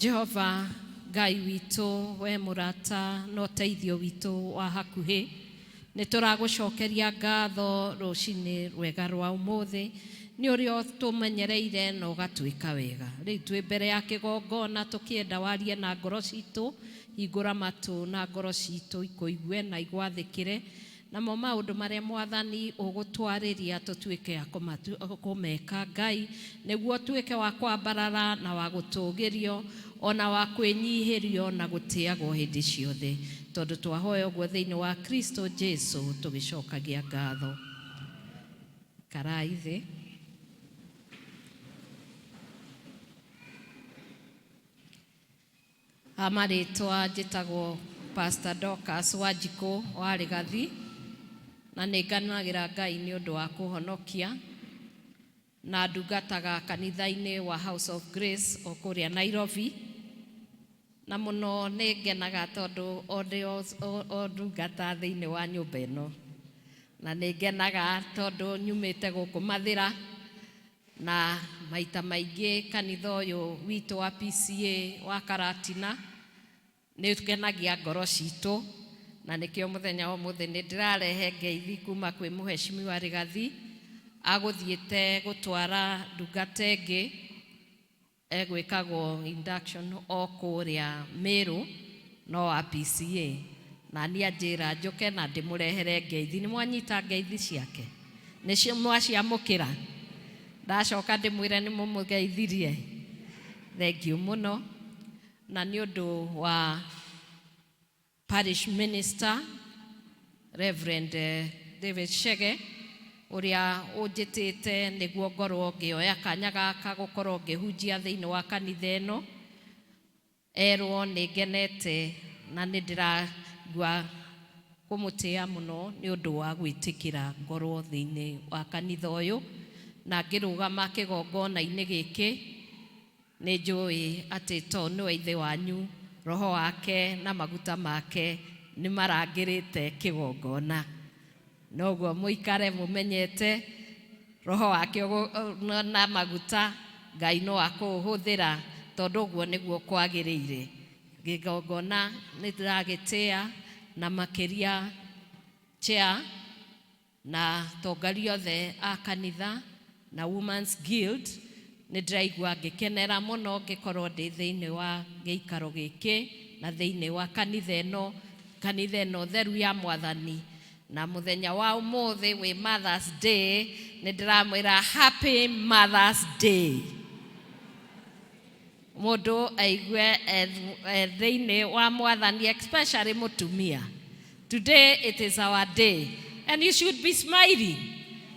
Jehova Ngai witũ, we mũrata na ũteithio witũ wa hakuhĩ, nĩ tũragũcokeria ngatho rũcinĩ rwega rwa ũmũthĩ nĩ ũrĩa ũtũmenyereire na ũgatwĩka wega. Rĩu twĩ mbere ya kĩgongona tũkĩenda warie na ngoro citũ, hingũra matũ na ngoro citũ ikũigue na igwathĩkĩre, namo maũndũ marĩa Mwathani ũgũtwarĩria tũtuĩke a kũmeka Ngai, nĩguo tuĩke wa kwambarara na wa gũtũgĩrio ona wa kwĩnyihĩrio na gũtĩagwo hĩndĩ ciothe, tondũ twahoya ũguo thĩinĩ wa Kristo Jesu tũgĩcokagia ngatho. Karai thĩ. Ha marĩtwa njĩtagwo Pastor Dorcas Wanjikũ wa Rĩgathi, na nĩ nganagĩra Ngai nĩ ũndũ wa kũhonokia, na ndungataga kanitha-inĩ wa House of Grace o kũrĩa Nairobi, na mũno nĩ ngenaga tondũ o ndĩ o ndungata thĩinĩ wa nyũmba ĩno, na nĩ ngenaga tondũ nyumĩte gũkũ Mathĩra. Na maita maingĩ kanitha ũyũ witũ wa PCEA wa Karatina nĩ ũkenagia ngoro citũ, na nĩkĩo mũthenya wa ũmũthĩ nĩ ndĩrarehe ngeithi kuma kwĩ Mheshimiwa Rigathi, agũthiĩte gũtwara ndungata ĩngĩ Egwĩkagwo induction o kũrĩa Meru no wa PCEA. Na niĩ anjĩra njũke na ndĩmũrehere ngeithi. Nĩ mwanyita ngeithi ciake? Nĩ mwaciamũkĩra? Ndacoka ndĩmwĩre nĩ mũmũgeithirie? Thengiũ mũno. Na nĩ ũndũ wa Parish Minister Reverend David Chege ũrĩa ũnjĩtĩte nĩguo ngorwo ngĩoya kanya gaka gũkorwo ngĩhunjia thĩinĩ wa kanitha ĩno. Erwo nĩ ngenete na nĩ ndĩraigua kũmũtĩa mũno nĩ ũndũ wa gwĩtĩkĩra ngorwo thĩinĩ wa kanitha ũyũ na ngĩrũgama kĩgongona-inĩ gĩkĩ. Nĩ njũĩ atĩ to nĩwe Ithe wanyu, Roho wake na maguta make nĩ marangĩrĩte kĩgongona. Noguo mũikare mũmenyete Roho wake na maguta, Ngai no akũũhũthĩra tondũ ũguo nĩguo kwagĩrĩire. Kĩgongona nĩ ndĩragĩtĩa na makĩria chair Na atongoria othe a kanitha na Women's Guild, nĩ ndĩraigua ngĩkenera mũno ngĩkorwo ndĩ thĩinĩ wa gĩikaro gĩkĩ na thĩinĩ wa kanitha ĩno, kanitha ĩno theru ya Mwathani. Na mũthenya wa ũmũthĩ wĩ Mother's Day, nĩ ndĩramwĩra Happy Mother's Day. Mũndũ aigue e thĩinĩ wa Mwathani, especially mũtumia. Today it is our day and you should be smiling.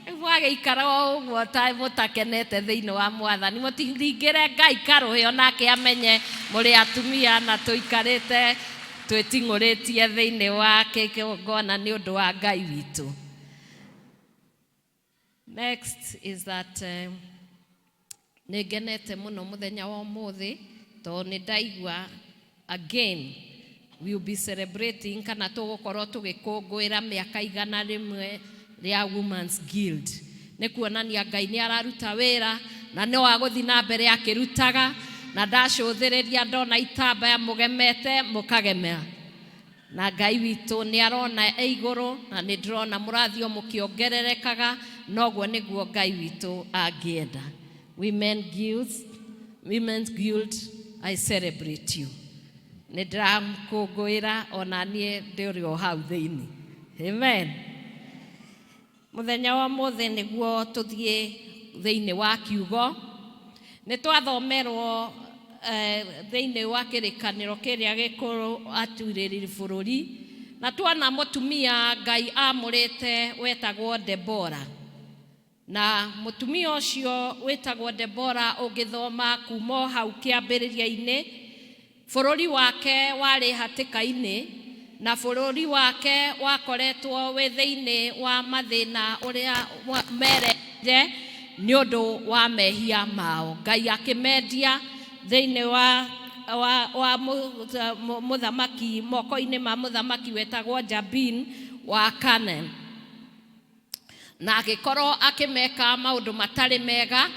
Rĩu mwagĩikara o ũguo ta mũtakenete thĩinĩ wa Mwathani, mũtiringĩre Ngai karũhĩ onake amenye mũrĩ atumia na tũikarĩte twĩting'ũrĩtie thĩinĩ wa kĩgongona nĩ ũndũ wa Ngai witũ. Next is that nĩ ngenete mũno mũthenya wa ũmũthĩ tondũ nĩ ndaigua again we will be celebrating kana tũgũkorwo tũgĩkũngũĩra mĩaka 100 rĩa Women's Guild. Nĩ kuonania Ngai nĩ araruta wĩra na no agũthiĩ na mbere akĩrutaga, na ndacũthĩrĩria ndona itambaya mũgemete mũkagemera. Na Ngai witũ nĩ arona e igũrũ, na nĩ ndĩrona mũrathiĩ o mũkĩongererekaga, na ũguo nĩguo Ngai witũ angĩenda. Women Guilds, Women's Guild, I celebrate you. Nĩ ndĩramũkũngũĩra ona niĩ ndĩ ũrĩ o hau thĩinĩ. Amen. Mũthenya wa ũmũthĩ nĩguo tũthiĩ thĩinĩ wa kiugo, nĩ twathomerwo thĩinĩ wa kĩrĩkanĩro kĩrĩa gĩkũrũ atuĩrĩri bũrũri, na tuona mũtumia Ngai amũrĩte wetagwo Debora. Na mũtumia ũcio wĩtagwo Debora ũngĩthoma kuma o hau kĩambĩrĩria-inĩ, Bũrũri wake warĩ hatĩka-inĩ, na bũrũri wake wakoretwo wĩ thĩinĩ wa mathĩna ũrĩa mereheire nĩ ũndũ wa mehia mao. Ngai akĩmendia thĩinĩ wa, wa, wa mũthamaki, moko-inĩ ma mũthamaki wetagwo Jabin wa Canaan. Na agĩkorwo akĩmeka maũndũ matarĩ mega.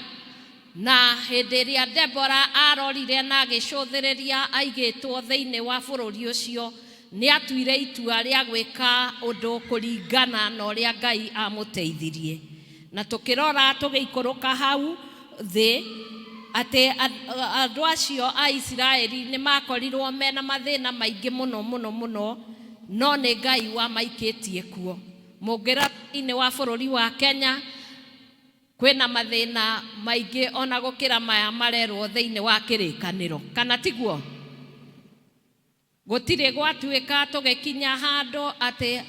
Na hĩndĩ ĩrĩa Debora arorire na agĩcũthĩrĩria aigĩtwo thĩinĩ wa bũrũri ũcio, nĩ atuire itua rĩa gwĩka ũndũ kũringana na ũrĩa Ngai amũteithirie. Na tũkĩrora tũgĩikũrũka hau thĩ atĩ andũ acio a Isiraeli nĩ makorirwo mena mathĩna maingĩ mũno mũno mũno, no nĩ Ngai wamaikĩtie kuo. Mũngĩrora thĩinĩ wa bũrũri wa Kenya, kwĩna mathĩna maingĩ ona gũkĩra maya marerwo thĩinĩ wa kĩrĩkanĩro, kana tiguo? Gũtirĩ gwatuĩka tũgĩkinya handũ atĩ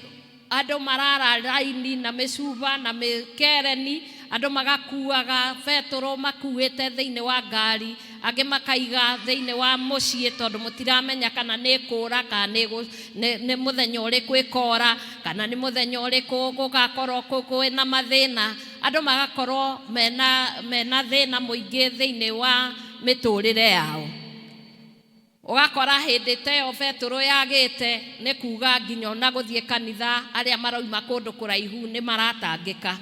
andũ marara raini na mĩcuba na mĩkereni, andũ magakuaga betũrũ makuĩte thĩinĩ wa ngari, angĩ makaiga thĩinĩ wa mũciĩ tondũ mũtiramenya kana nĩ kũra kana nĩ mũthenya ũrĩkũ ĩkora, kana nĩ mũthenya ũrĩkũ gũgakorwo kwĩna mathĩna. Andũ magakorwo mena thĩna mũingĩ thĩinĩ wa mĩtũrĩre yao. Ũgakora hĩndĩ ta ĩyo betũrũ yagĩte, nĩ kuga nginya ona gũthiĩ kanitha arĩa marauma kũndũ kũraihu nĩ maratangĩka.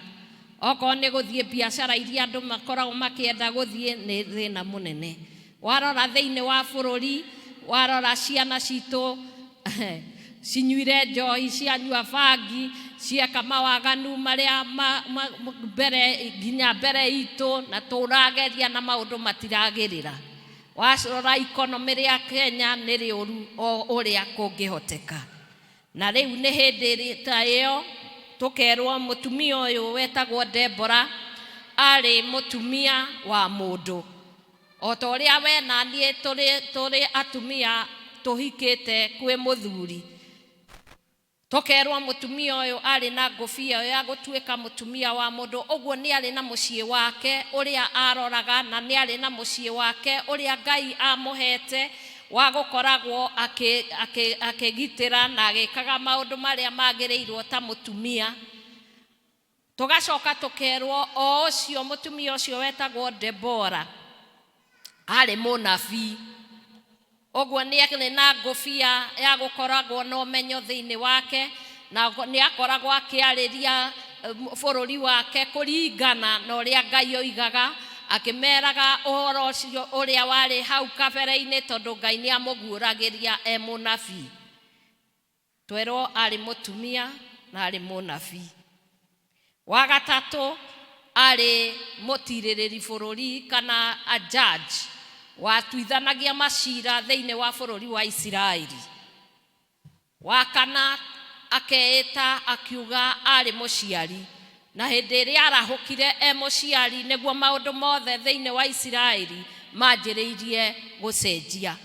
Okorwo nĩ gũthiĩ biacara iria andũ makoragwo makĩenda gũthiĩ, nĩ thĩna mũnene. Warora thĩinĩ wa bũrũri, warora ciana citũ cinyuire njohi, cianyua bangi, cieka mawaganu marĩa mbere nginya mbere itũ, na tũrageria na maũndũ matiragĩrĩra. Warora economy ya Kenya nĩ rĩũru o ũrĩa kũngĩhoteka. Na rĩu nĩ hĩndĩ ta ĩyo tũkerwo mũtumia ũyũ wetagwo Debora arĩ mũtumia wa mũndũ. O ta ũrĩa we na niĩ tũrĩ atumia tũhikĩte kwĩ mũthuri. Tũkerwo mũtumia ũyũ arĩ na ngũbia ya gũtuĩka mũtumia wa mũndũ, ũguo nĩ arĩ na mũciĩ wake ũrĩa aroraga, na nĩ arĩ na mũciĩ wake ũrĩa Ngai amũhete wa gũkoragwo akĩgitĩra na agĩkaga maũndũ marĩa magĩrĩirwo ta mũtumia. Tũgacoka tũkerwo o ũcio mũtumia ũcio wetagwo Debora arĩ mũnabii. Ũguo nĩ arĩ na ngũbia ya gũkoragwo na ũmenyo thĩinĩ wake, na nĩ akoragwo akĩarĩria bũrũri wake kũringana na ũrĩa Ngai oigaga, akĩmeraga ũhoro ũcio ũrĩa warĩ hau kabere-inĩ, tondũ Ngai nĩ amũguũragĩria e mũnabii. Twerwo arĩ mũtumia na arĩ mũnabii. Wa gatatũ arĩ mũtirĩrĩri bũrũri kana a judge watuithanagia macira thĩinĩ wa bũrũri wa Isiraeli. Wa kana akeĩta akiuga arĩ mũciari, na hĩndĩ ĩrĩa arahũkire e mũciari nĩguo maũndũ mothe thĩinĩ wa Isiraeli manjĩrĩirie gũcenjia.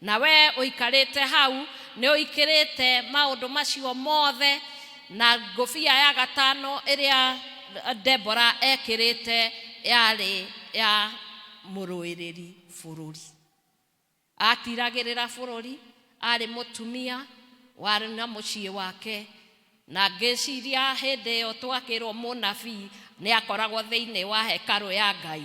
Na we ũikarĩte hau nĩ ũikĩrĩte maũndũ macio mothe, na ngũbia ya gatano ĩrĩa Debora ekĩrĩte yarĩ ya mũrũĩrĩri bũrũri. Atiragĩrĩra bũrũri, arĩ mũtumia warĩ na mũciĩ wake, na ngĩciria hĩndĩ ĩyo twakĩrwo mũnabii nĩ akoragwo thĩinĩ wa hekarũ ya Ngai.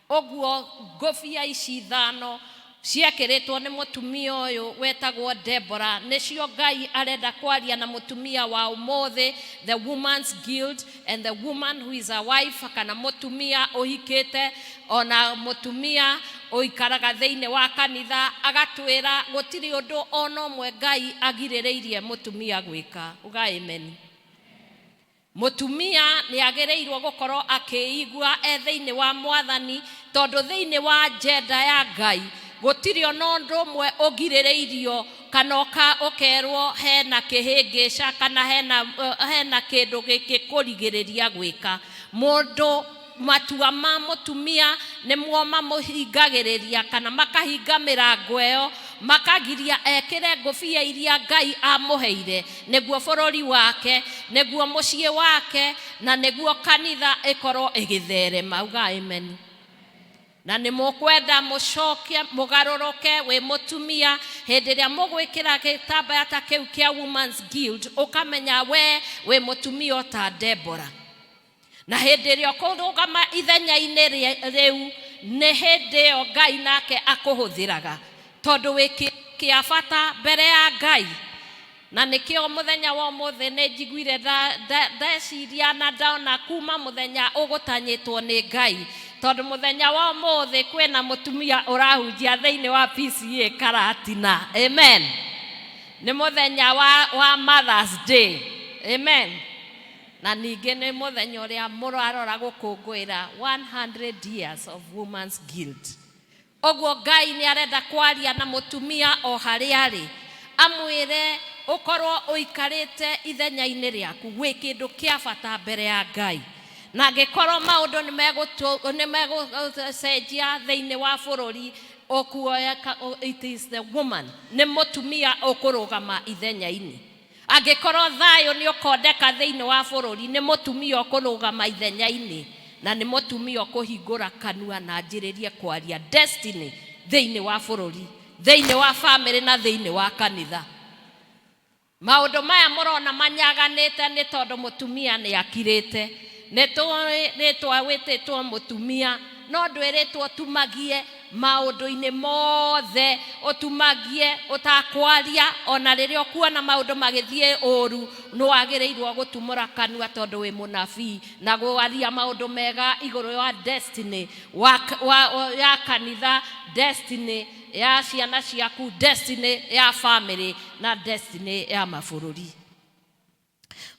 Ũguo ngũbia ici ithano ciekĩrĩtwo nĩ mũtumia ũyũ wetagwo Debora nĩcio Ngai arenda kwaria na mũtumia wa ũmũthĩ, the Women's Guild and the woman who is a wife, kana mũtumia ũhikĩte ona mũtumia ũikaraga thĩinĩ wa kanitha, agatwĩra gũtirĩ ũndũ ona ũmwe Ngai agirĩrĩirie mũtumia gwĩka. Uga amen. Mũtumia nĩ agĩrĩirwo gũkorwo akĩigua e thĩinĩ wa Mwathani, tondũ thĩinĩ wa agenda ya Ngai gũtirĩ ona ũndũ ũmwe ũgirĩrĩirio kana ũkerwo hena kĩhĩngĩca kana hena kĩndũ gĩkũrigĩrĩria gwĩka. Mũndũ matua ma mũtumia nĩmo mamũhingagĩrĩria kana makahinga mĩrango ĩyo, makagiria ekĩre ngũbia iria Ngai amũheire nĩguo bũrũri wake, nĩguo mũciĩ wake, na nĩguo kanitha ĩkorwo ĩgĩtherema. Uga amen. Na nĩ mũkwenda mũcoke mũgarũrũke wĩ mũtumia hĩndĩ ĩrĩa mũgwĩkĩra gĩtambaya ta kĩu kĩa Women's Guild, ũkamenya we wĩ mũtumia o ta Debora. Na hĩndĩ ĩrĩa ũkũrũgama ithenya-inĩ rĩu, nĩ hĩndĩ ĩyo Ngai nake akũhũthĩraga, tondũ wĩ kĩa bata mbere ya Ngai. Na nĩkĩo mũthenya wa ũmũthĩ nĩ njiguire ndeciria na ndona kuma mũthenya ũgũtanyĩtwo nĩ Ngai, Tondũ mũthenya wa ũmũthĩ kwĩna mũtumia ũrahunjia thĩinĩ wa PCEA Karatina. Amen. Nĩ mũthenya wa Mother's Day. Amen. Na ningĩ nĩ mũthenya ũrĩa mũrarora gũkũngũĩra 100 years of Women's Guild. Ũguo Ngai nĩ arenda kwaria na mũtumia o harĩa arĩ, amwĩre ũkorwo ũikarĩte ithenya-inĩ rĩaku wĩ kĩndũ kĩa bata mbere ya Ngai. Na angĩkorwo maũndũ nĩ megũcenjia thĩinĩ wa bũrũri, ũkuoya it is the woman, nĩ mũtumia ũkũrũgama ithenya-inĩ. Angĩkorwo thayũ nĩ ũkondeka thĩinĩ wa bũrũri, nĩ mũtumia ũkũrũgama ithenya-inĩ, na nĩ mũtumia ũkũhingũra kanua na anjĩrĩrie kwaria destiny thĩinĩ wa bũrũri, thĩinĩ wa famĩlĩ na thĩinĩ wa kanitha. Maũndũ maya mũrona manyaganĩte nĩ tondũ mũtumia nĩ akirĩte. Nĩ tũĩ rĩtwa wĩtĩtwo mũtumia, no ndwĩrĩtwo ũtumagie maũndũ-inĩ mothe, ũtumagie ũtakwaria, ona rĩrĩa ũkuona maũndũ magĩthiĩ ũru, nĩ wagĩrĩirwo gũtumũra kanua tondũ wĩ mũnabii na gwaria maũndũ mega igũrũ wa destiny ya kanitha, destiny ya ciana ciaku, destiny ya family na destiny ya mabũrũri.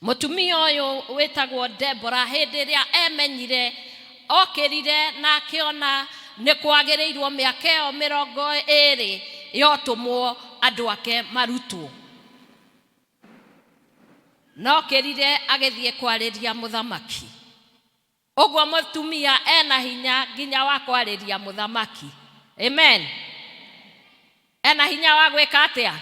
Mũtumia ũyũ wĩtagwo Deborah, hĩndĩ ĩrĩa emenyire, okĩrire na akĩona nĩ kwagĩrĩirwo mĩaka ĩyo 20 yotũmwo andũ ake marutwo. Nokĩrire agĩthiĩ kwarĩria mũthamaki. Ũguo mũtumia ena hinya nginya wa kwarĩria mũthamaki. Amen. Ena hinya wa gwĩka atĩa?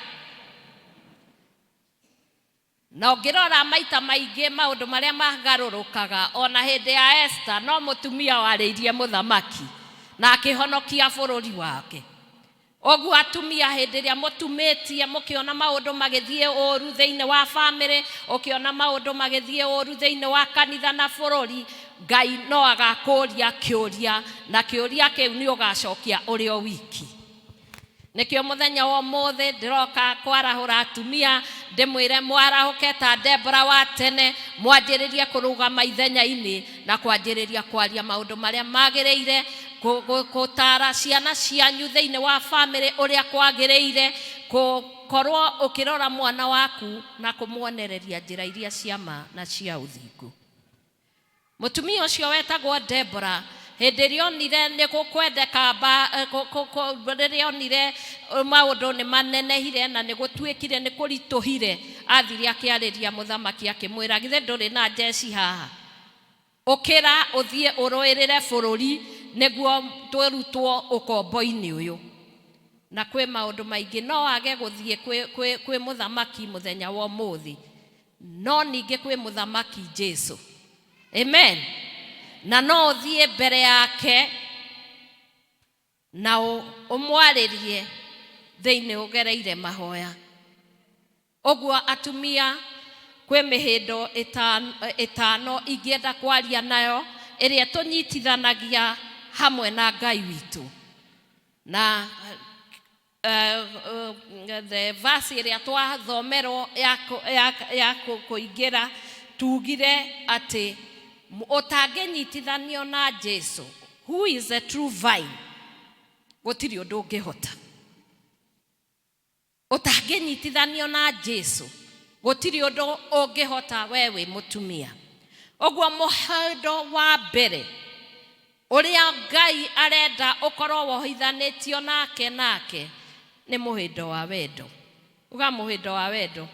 Na ũngĩrora maita maingĩ maũndũ marĩa magarũrũkaga, ona hĩndĩ ya Esther no mũtumia warĩirie mũthamaki na akĩhonokia bũrũri wake. Ũguo atumia hĩndĩ ĩrĩa mũtumĩtie mũkĩona maũndũ magĩthiĩ ũru thĩinĩ wa famĩlĩ, ũkĩona maũndũ magĩthiĩ ũru thĩinĩ wa kanitha na bũrũri, Ngai no agakũria kĩũria, na kĩũria kĩu nĩ ũgacokia ũrĩ o wiki. Nĩkĩo mũthenya wa ũmũthĩ ndĩroka kwarahũra atumia, ndĩmwĩre mwarahũke ta Deborah wa tene, mwanjĩrĩrie kũrũgama ithenya-inĩ na kwanjĩrĩria kwaria maũndũ marĩa magĩrĩire, gũtara ciana cianyu thĩinĩ wa famĩlĩ ũrĩa kwagĩrĩire, gũkorwo ũkĩrora mwana waku na kũmuonereria njĩra iria cia ma na cia ũthingu. Mũtumia ũcio wetagwo Deborah, hĩndĩ ĩrĩa onire nĩ gũkwendeka, rĩrĩa onire maũndũ nĩ manenehire na nĩ gũtuĩkire nĩ kũritũhire, athire akĩarĩria mũthamaki akĩmwĩra, githĩ ndũrĩ na njeci haha? Ũkĩra ũthiĩ ũrũĩrĩre bũrũri nĩguo tũrutwo ũkombo-inĩ ũyũ. Na kwĩ maũndũ maingĩ no wage gũthiĩ kwĩ mũthamaki mũthenya wa ũmũthĩ, no ningĩ kwĩ mũthamaki Jesu. Amen. Na no ũthiĩ mbere yake na ũmwarĩrie thĩinĩ ũgereire mahoya. Ũguo atumia kwĩ mĩhĩndo ĩtano ingĩenda kwaria nayo ĩrĩa tũnyitithanagia hamwe na Ngai witũ. Na the verse ĩrĩa twathomerwo ya kũingĩra, tugire atĩ ũtangĩnyitithanio na Jesu, who is the true vine, gũtirĩ ũndũ ũngĩhota. Ũtangĩnyitithanio na Jesu, gũtirĩ ũndũ ũngĩhota we wĩ mũtumia. Ũguo mũhĩndo wa mbere ũrĩa Ngai arenda ũkorwo wohithanĩtio nake nĩ mũhĩndo wa wendo. Uga mũhĩndo wa wendo.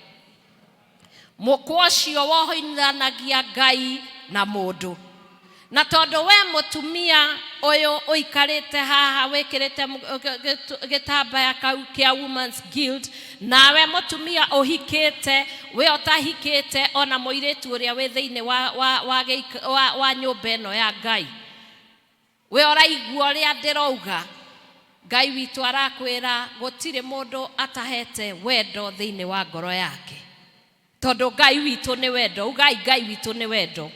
Mũkwa ũcio wohithanagia Ngai na mũndũ. Na tondũ we mũtumia ũyũ ũikarĩte haha wĩkĩrĩte gĩtambaya kau kĩa Women's Guild, nawe mũtumia ũhikĩte, we ũtahikĩte, ona mũirĩtu ũrĩa wĩ thĩinĩ wa nyũmba ĩno ya Ngai, we ũraigua ũrĩa ndĩrauga, Ngai witũ arakwĩra gũtirĩ mũndũ atahete wendo thĩinĩ wa ngoro yake. Tondũ Ngai witũ nĩ wendo. Ugai Ngai witũ nĩ wendo.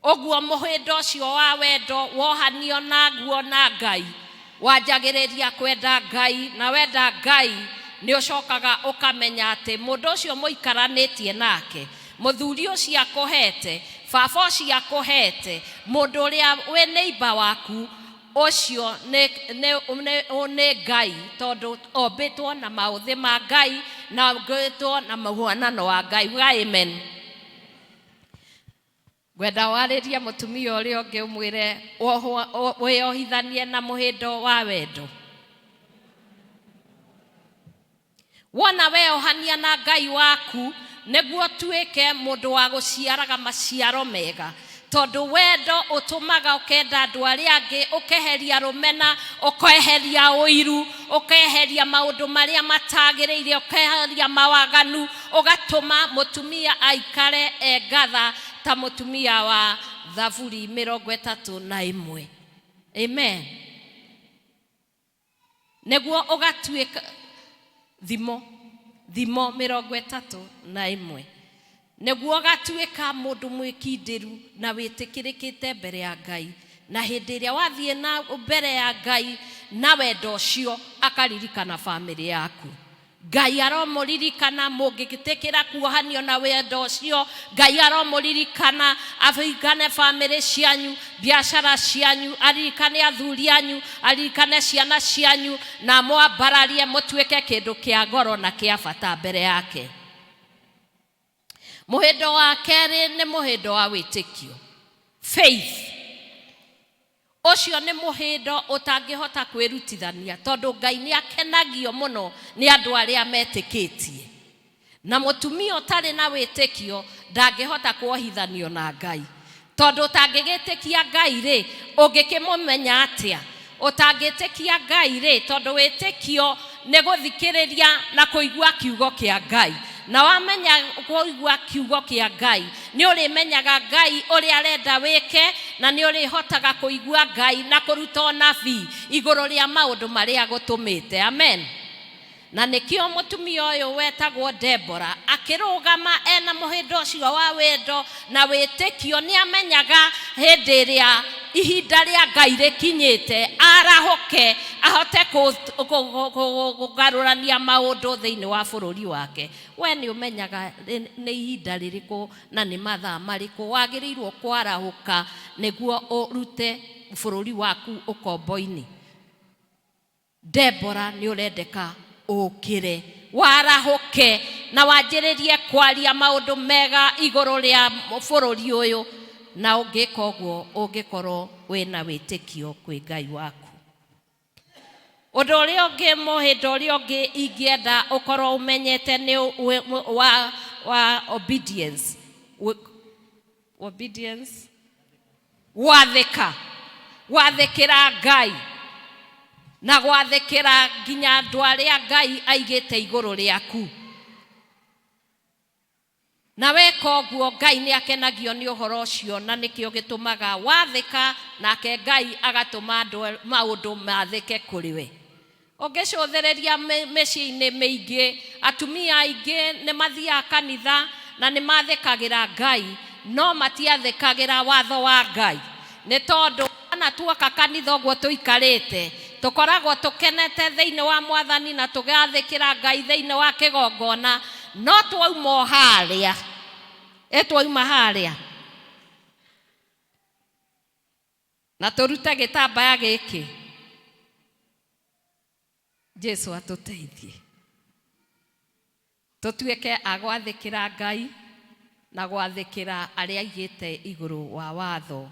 Ũguo mũhĩndo ũcio wa wendo wohanio naguo na Ngai, wanjagĩrĩria kwenda Ngai, na wenda Ngai nĩ ũcokaga ũkamenya atĩ mũndũ ũcio mũikaranĩtie nake, mũthuri ũcio akũhete, Baba ũcio akũhete, mũndũ ũrĩa wĩ neighbor waku ũcio nĩ Ngai, tondũ ombĩtwo na maũthĩ ma Ngai na ombĩtwo na mũhuanano wa Ngai. Uga amen. Ngwenda warĩrie mũtumia ũrĩa ũngĩ ũmwĩre wĩyohithanie na mũhĩndo wa wendo. Wona weohania na Ngai waku nĩguo ũtuĩke mũndũ wa gũciaraga maciaro mega, tondũ wendo ũtũmaga ũkenda andũ arĩa angĩ, ũkeheria rũmena, ũkeheria ũiru, ũkeheria maũndũ marĩa matagĩrĩire, ũkeheria mawaganu, ũgatũma mũtumia aikare e ngatha ta mũtumia wa Thaburi 31. Amen. Nĩguo ũgatuĩka thimo 31, nĩguo ũgatuĩka mũndũ mwĩkindĩru na wĩtĩkĩrĩkĩte mbere ya Ngai. Na hĩndĩ ĩrĩa wathiĩ na mbere ya Ngai na wendo ũcio, akaririkana bamĩrĩ yaku. Ngai aromũririkana mũngĩtĩkĩra kuohanio na wendo ũcio. Ngai aromũririkana, aririkane bamĩrĩ cianyu, biacara cianyu, aririkane athuri anyu, aririkane ciana cianyu, na mwambararie mũtuĩke kĩndũ kĩa goro na kĩa bata mbere yake. Mũhĩndo wa kerĩ nĩ mũhĩndo wa wĩtĩkio, faith. Ũcio nĩ mũhĩndo ũtangĩhota kwĩrutithania, tondũ Ngai nĩ akenagio mũno nĩ andũ arĩa metĩkĩtie. Na mũtumia ũtarĩ na wĩtĩkio ndangĩhota kuohithanio na Ngai, tondũ ũtangĩgĩtĩkia Ngai rĩ, ũngĩkĩmũmenya atĩa? Ũtangĩtĩkia Ngai rĩ, tondũ wĩtĩkio nĩ gũthikĩrĩria na kũigua kiugo kĩa Ngai. Na wamenya kũigua kiugo kĩa Ngai, nĩ ũrĩmenyaga Ngai ũrĩa arenda wĩke, na nĩ ũrĩhotaga kũigua Ngai na kũruta ũnabii igũrũ rĩa maũndũ marĩa agũtũmĩte. Amen. Na nĩkĩo mũtumia ũyũ wetagwo Debora akĩrũgama ena mũhĩndo ũcio wa wendo na wĩtĩkio, nĩ amenyaga hĩndĩ ĩrĩa ihinda rĩa Ngai rĩkinyĩte arahũke ahote kũgarũrania maũndũ thĩinĩ wa bũrũri wake. We nĩ ũmenyaga nĩ ihinda rĩrĩkũ na nĩ mathaa marĩkũ wagĩrĩirwo kwarahũka nĩguo ũrute bũrũri waku ũkombo-inĩ? Debora, nĩ ũrendeka ũkĩre, warahũke na wanjĩrĩrie kwaria maũndũ mega igũrũ rĩa bũrũri ũyũ. Na ũngĩka ũguo, ũngĩkorwo wĩna wĩtĩkio kwĩ Ngai waku. Ũndũ ũrĩa ũngĩ, mũhĩndo ũrĩa ũngĩ ingĩenda ũkorwo ũmenyete nĩ wa obedience. Obedience, gwathĩka, gwathĩkĩra Ngai na gwathĩkĩra nginya andũ arĩa Ngai aigĩte igũrũ rĩaku. Na weka ũguo, Ngai nĩ akenagio nĩ ũhoro ũcio, na nĩkĩo gĩtũmaga wathĩka nake Ngai agatũma andũ maũndũ mathĩke kũrĩ we. Ũngĩcũthĩrĩria mĩciĩ-inĩ mĩingĩ, atumia aingĩ nĩ mathiaga kanitha na nĩ mathĩkagĩra Ngai, no matiathĩkagĩra watho wa Ngai. Nĩ tondũ ona tuoka kanitha ũguo tũikarĩte, tũkoragwo tũkenete thĩinĩ wa Mwathani na tũgathĩkĩra Ngai thĩinĩ wa kĩgongona, no twauma o harĩa, ĩ twauma harĩa na tũrute gĩtambaya gĩkĩ, Jesu atũteithie tũtuĩke a gwathĩkĩra Ngai na gwathĩkĩra arĩa aigĩte igũrũ wa watho,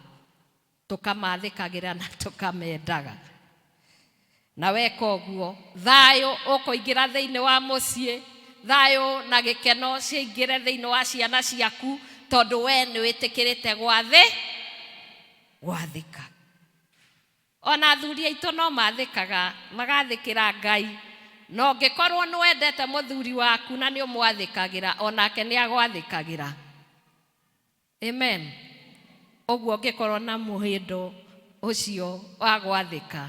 tũkamathĩkagĩra na tũkamendaga. Na weka ũguo, thayũ ũkũingĩra thĩinĩ wa mũciĩ, thayũ na gĩkeno ciingĩre thĩinĩ wa ciana ciaku, tondũ we nĩ wĩtĩkĩrĩte gwathĩka. Ona athuri aitũ no mathĩkaga, magathĩkĩra Ngai, na ũngĩkorwo nĩ wendete mũthuri waku na nĩ ũmwathĩkagĩra, onake nĩ agwathĩkagĩra. Amen. Ũguo ũngĩkorwo na mũhĩndo ũcio wa gwathĩka,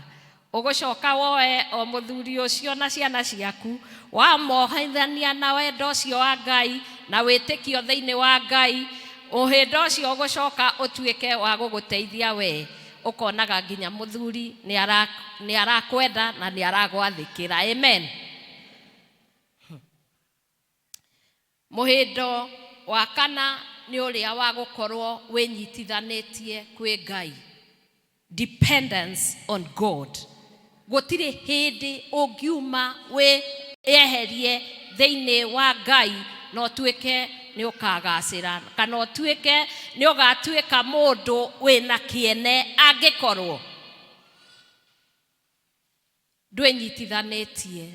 ũgũcoka woe o mũthuri ũcio na ciana ciaku, wamohithania na wendo ũcio wa Ngai na wĩtĩkio thĩinĩ wa Ngai, ũhĩndo ũcio ũgũcoka ũtuĩke wa gũgũteithia we, ũkonaga nginya mũthuri nĩ arakwenda na nĩ aragwathĩkĩra. Amen. Mũhĩndo wa kana Nĩ ũrĩa wa gũkorwo wĩnyitithanĩtie kwĩ Ngai, dependence on God. Gũtirĩ hĩndĩ ũngiuma wĩ eherie thĩinĩ wa Ngai na ũtuĩke nĩ ũkagacĩra kana ũtuĩke nĩ ũgatuĩka mũndũ wĩna kĩene angĩkorwo ndwĩnyitithanĩtie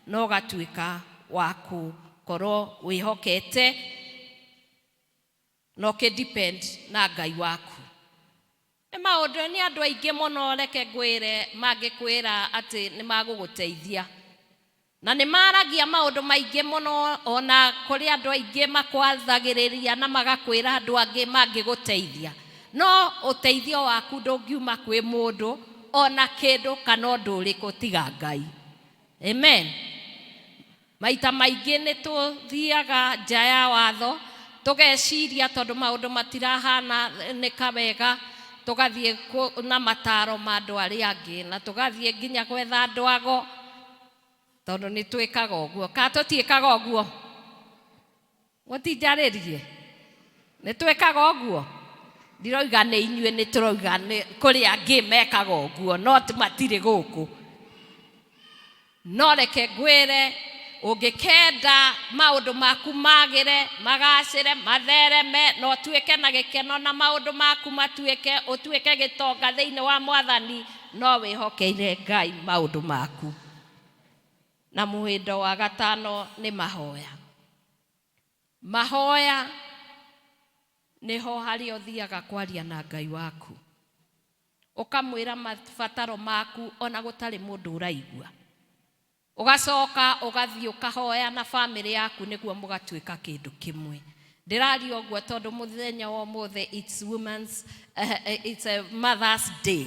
na ũgatuĩka wa gũkorwo wĩhokete na ũkĩ-depend na Ngai waku. Nĩ maũndũ nĩ andũ aingĩ mũno, reke ngwĩre, mangĩkwĩra atĩ nĩ magũgũteithia na nĩ maragia maũndũ maingĩ mũno, ona kũrĩ andũ aingĩ makwathagĩrĩria na magakwĩra andũ angĩ mangĩgũteithia, no ũteithio waku ndũngiuma kwĩ mũndũ ona kĩndũ kana ũndũ ũrĩkũ tiga Ngai. Amen. Maita maingĩ nĩ tũthiaga nja ya watho, tũgeciria tondũ maũndũ matirahana nĩ kawega, tũgathiĩ na mataro ma andũ arĩa angĩ na tũgathiĩ nginya gwetha andũ ago, tondũ nĩ twĩkaga ũguo. Kana tũtiĩkaga ũguo? Mũtinjarĩrie, nĩ twĩkaga ũguo? Ndiroiga nĩ inyuĩ, nĩ tũroiga nĩ kũrĩ angĩ mekaga ũguo, no matirĩ gũkũ. No reke ngwĩre, ũngĩkenda maũndũ maku magĩre, magacĩre, mathereme na ũtuĩke na gĩkeno na maũndũ maku matuĩke, ũtuĩke gĩtonga thĩinĩ wa Mwathani, no wĩhokeire Ngai maũndũ maku. Na mũhĩndo wa gatano nĩ mahoya. Mahoya nĩho harĩa ũthiaga kwaria na Ngai waku, ũkamwĩra mabataro maku ona gũtarĩ mũndũ ũraigua, ũgacoka ũgathiĩ ũkahoya na bamĩrĩ yaku nĩguo mũgatuĩka kĩndũ kĩmwe. Ndĩraria ũguo tondũ mũthenya wa ũmũthĩ it's a Mother's Day,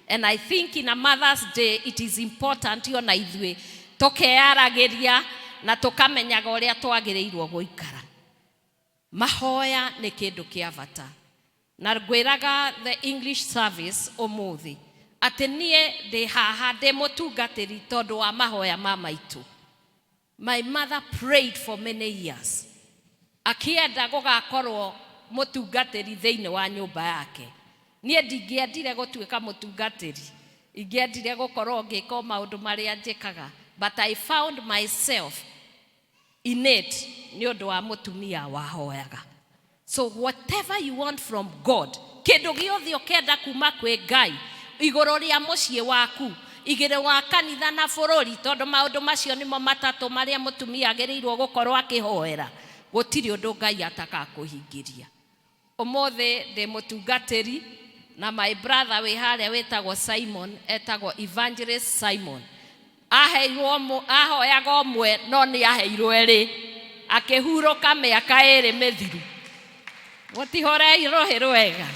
and I think in a Mother's Day it is important ona ithuĩ tũkeyaragĩria na tũkamenyaga ũrĩa twagĩrĩirwo gũikara. Mahoya nĩ kĩndũ kĩa bata, na ngwĩraga the English service ũmũthĩ atĩ niĩ ndĩ haha ndĩ mũtungatĩri tondũ wa mahoya ma maitũ. My mother prayed for many years akĩenda gũgakorwo mũtungatĩri thĩinĩ wa nyũmba yake. Niĩ ndingĩendire gũtuĩka mũtungatĩri, ingĩendire gũkorwo ngĩka o maũndũ marĩa njĩkaga, but I found myself in it nĩ ũndũ wa mũtumia wahoyaga. So whatever you want from God, kĩndũ gĩothe ũkenda kuma kwĩ Ngai igũrũ rĩa mũciĩ waku, igĩrĩ wa kanitha na bũrũri, tondũ maũndũ macio nĩmo matatũ marĩa mũtumia agĩrĩirwo gũkorwo akĩhoera, gũtirĩ ũndũ Ngai atakakũhingĩria. Ũmũthĩ ndĩ mũtungatĩri, na my brother wĩ harĩa wĩtagwo Simon, etagwo Evangelist Simon, aheirwo ahoyaga ũmwe no nĩ aheirwo erĩ, akĩhurũka mĩaka 2 mĩthiru. Mũtihorei rũhĩ rwega.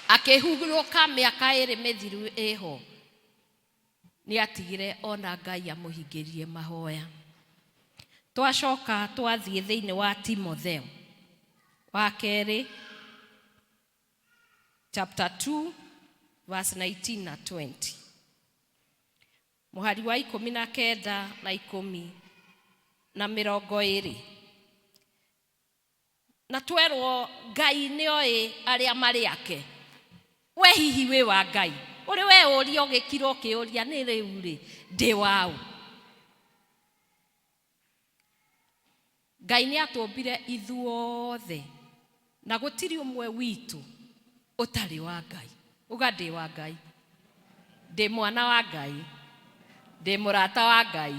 Akĩhurũka mĩaka 2 mĩthiru ĩho, nĩ atigire ona Ngai amũhingĩrie mahoya. Twacoka twathiĩ thĩinĩ wa Timotheo wa kerĩ chapter 2 verse 19 na 20, mũhari wa 19 na 10 na 20, na twerwo Ngai nĩ oĩ arĩa marĩ ake. We hihi wĩ wa Ngai? Ũrĩ we ũria ũgĩkira ũkĩũria, nĩ rĩu rĩ, ndĩ waũ? Ngai nĩ atũmbire ithuothe na gũtirĩ ũmwe witũ ũtarĩ wa Ngai. Uga, "Ndĩ wa Ngai, ndĩ mwana wa Ngai, ndĩ mũrata wa Ngai."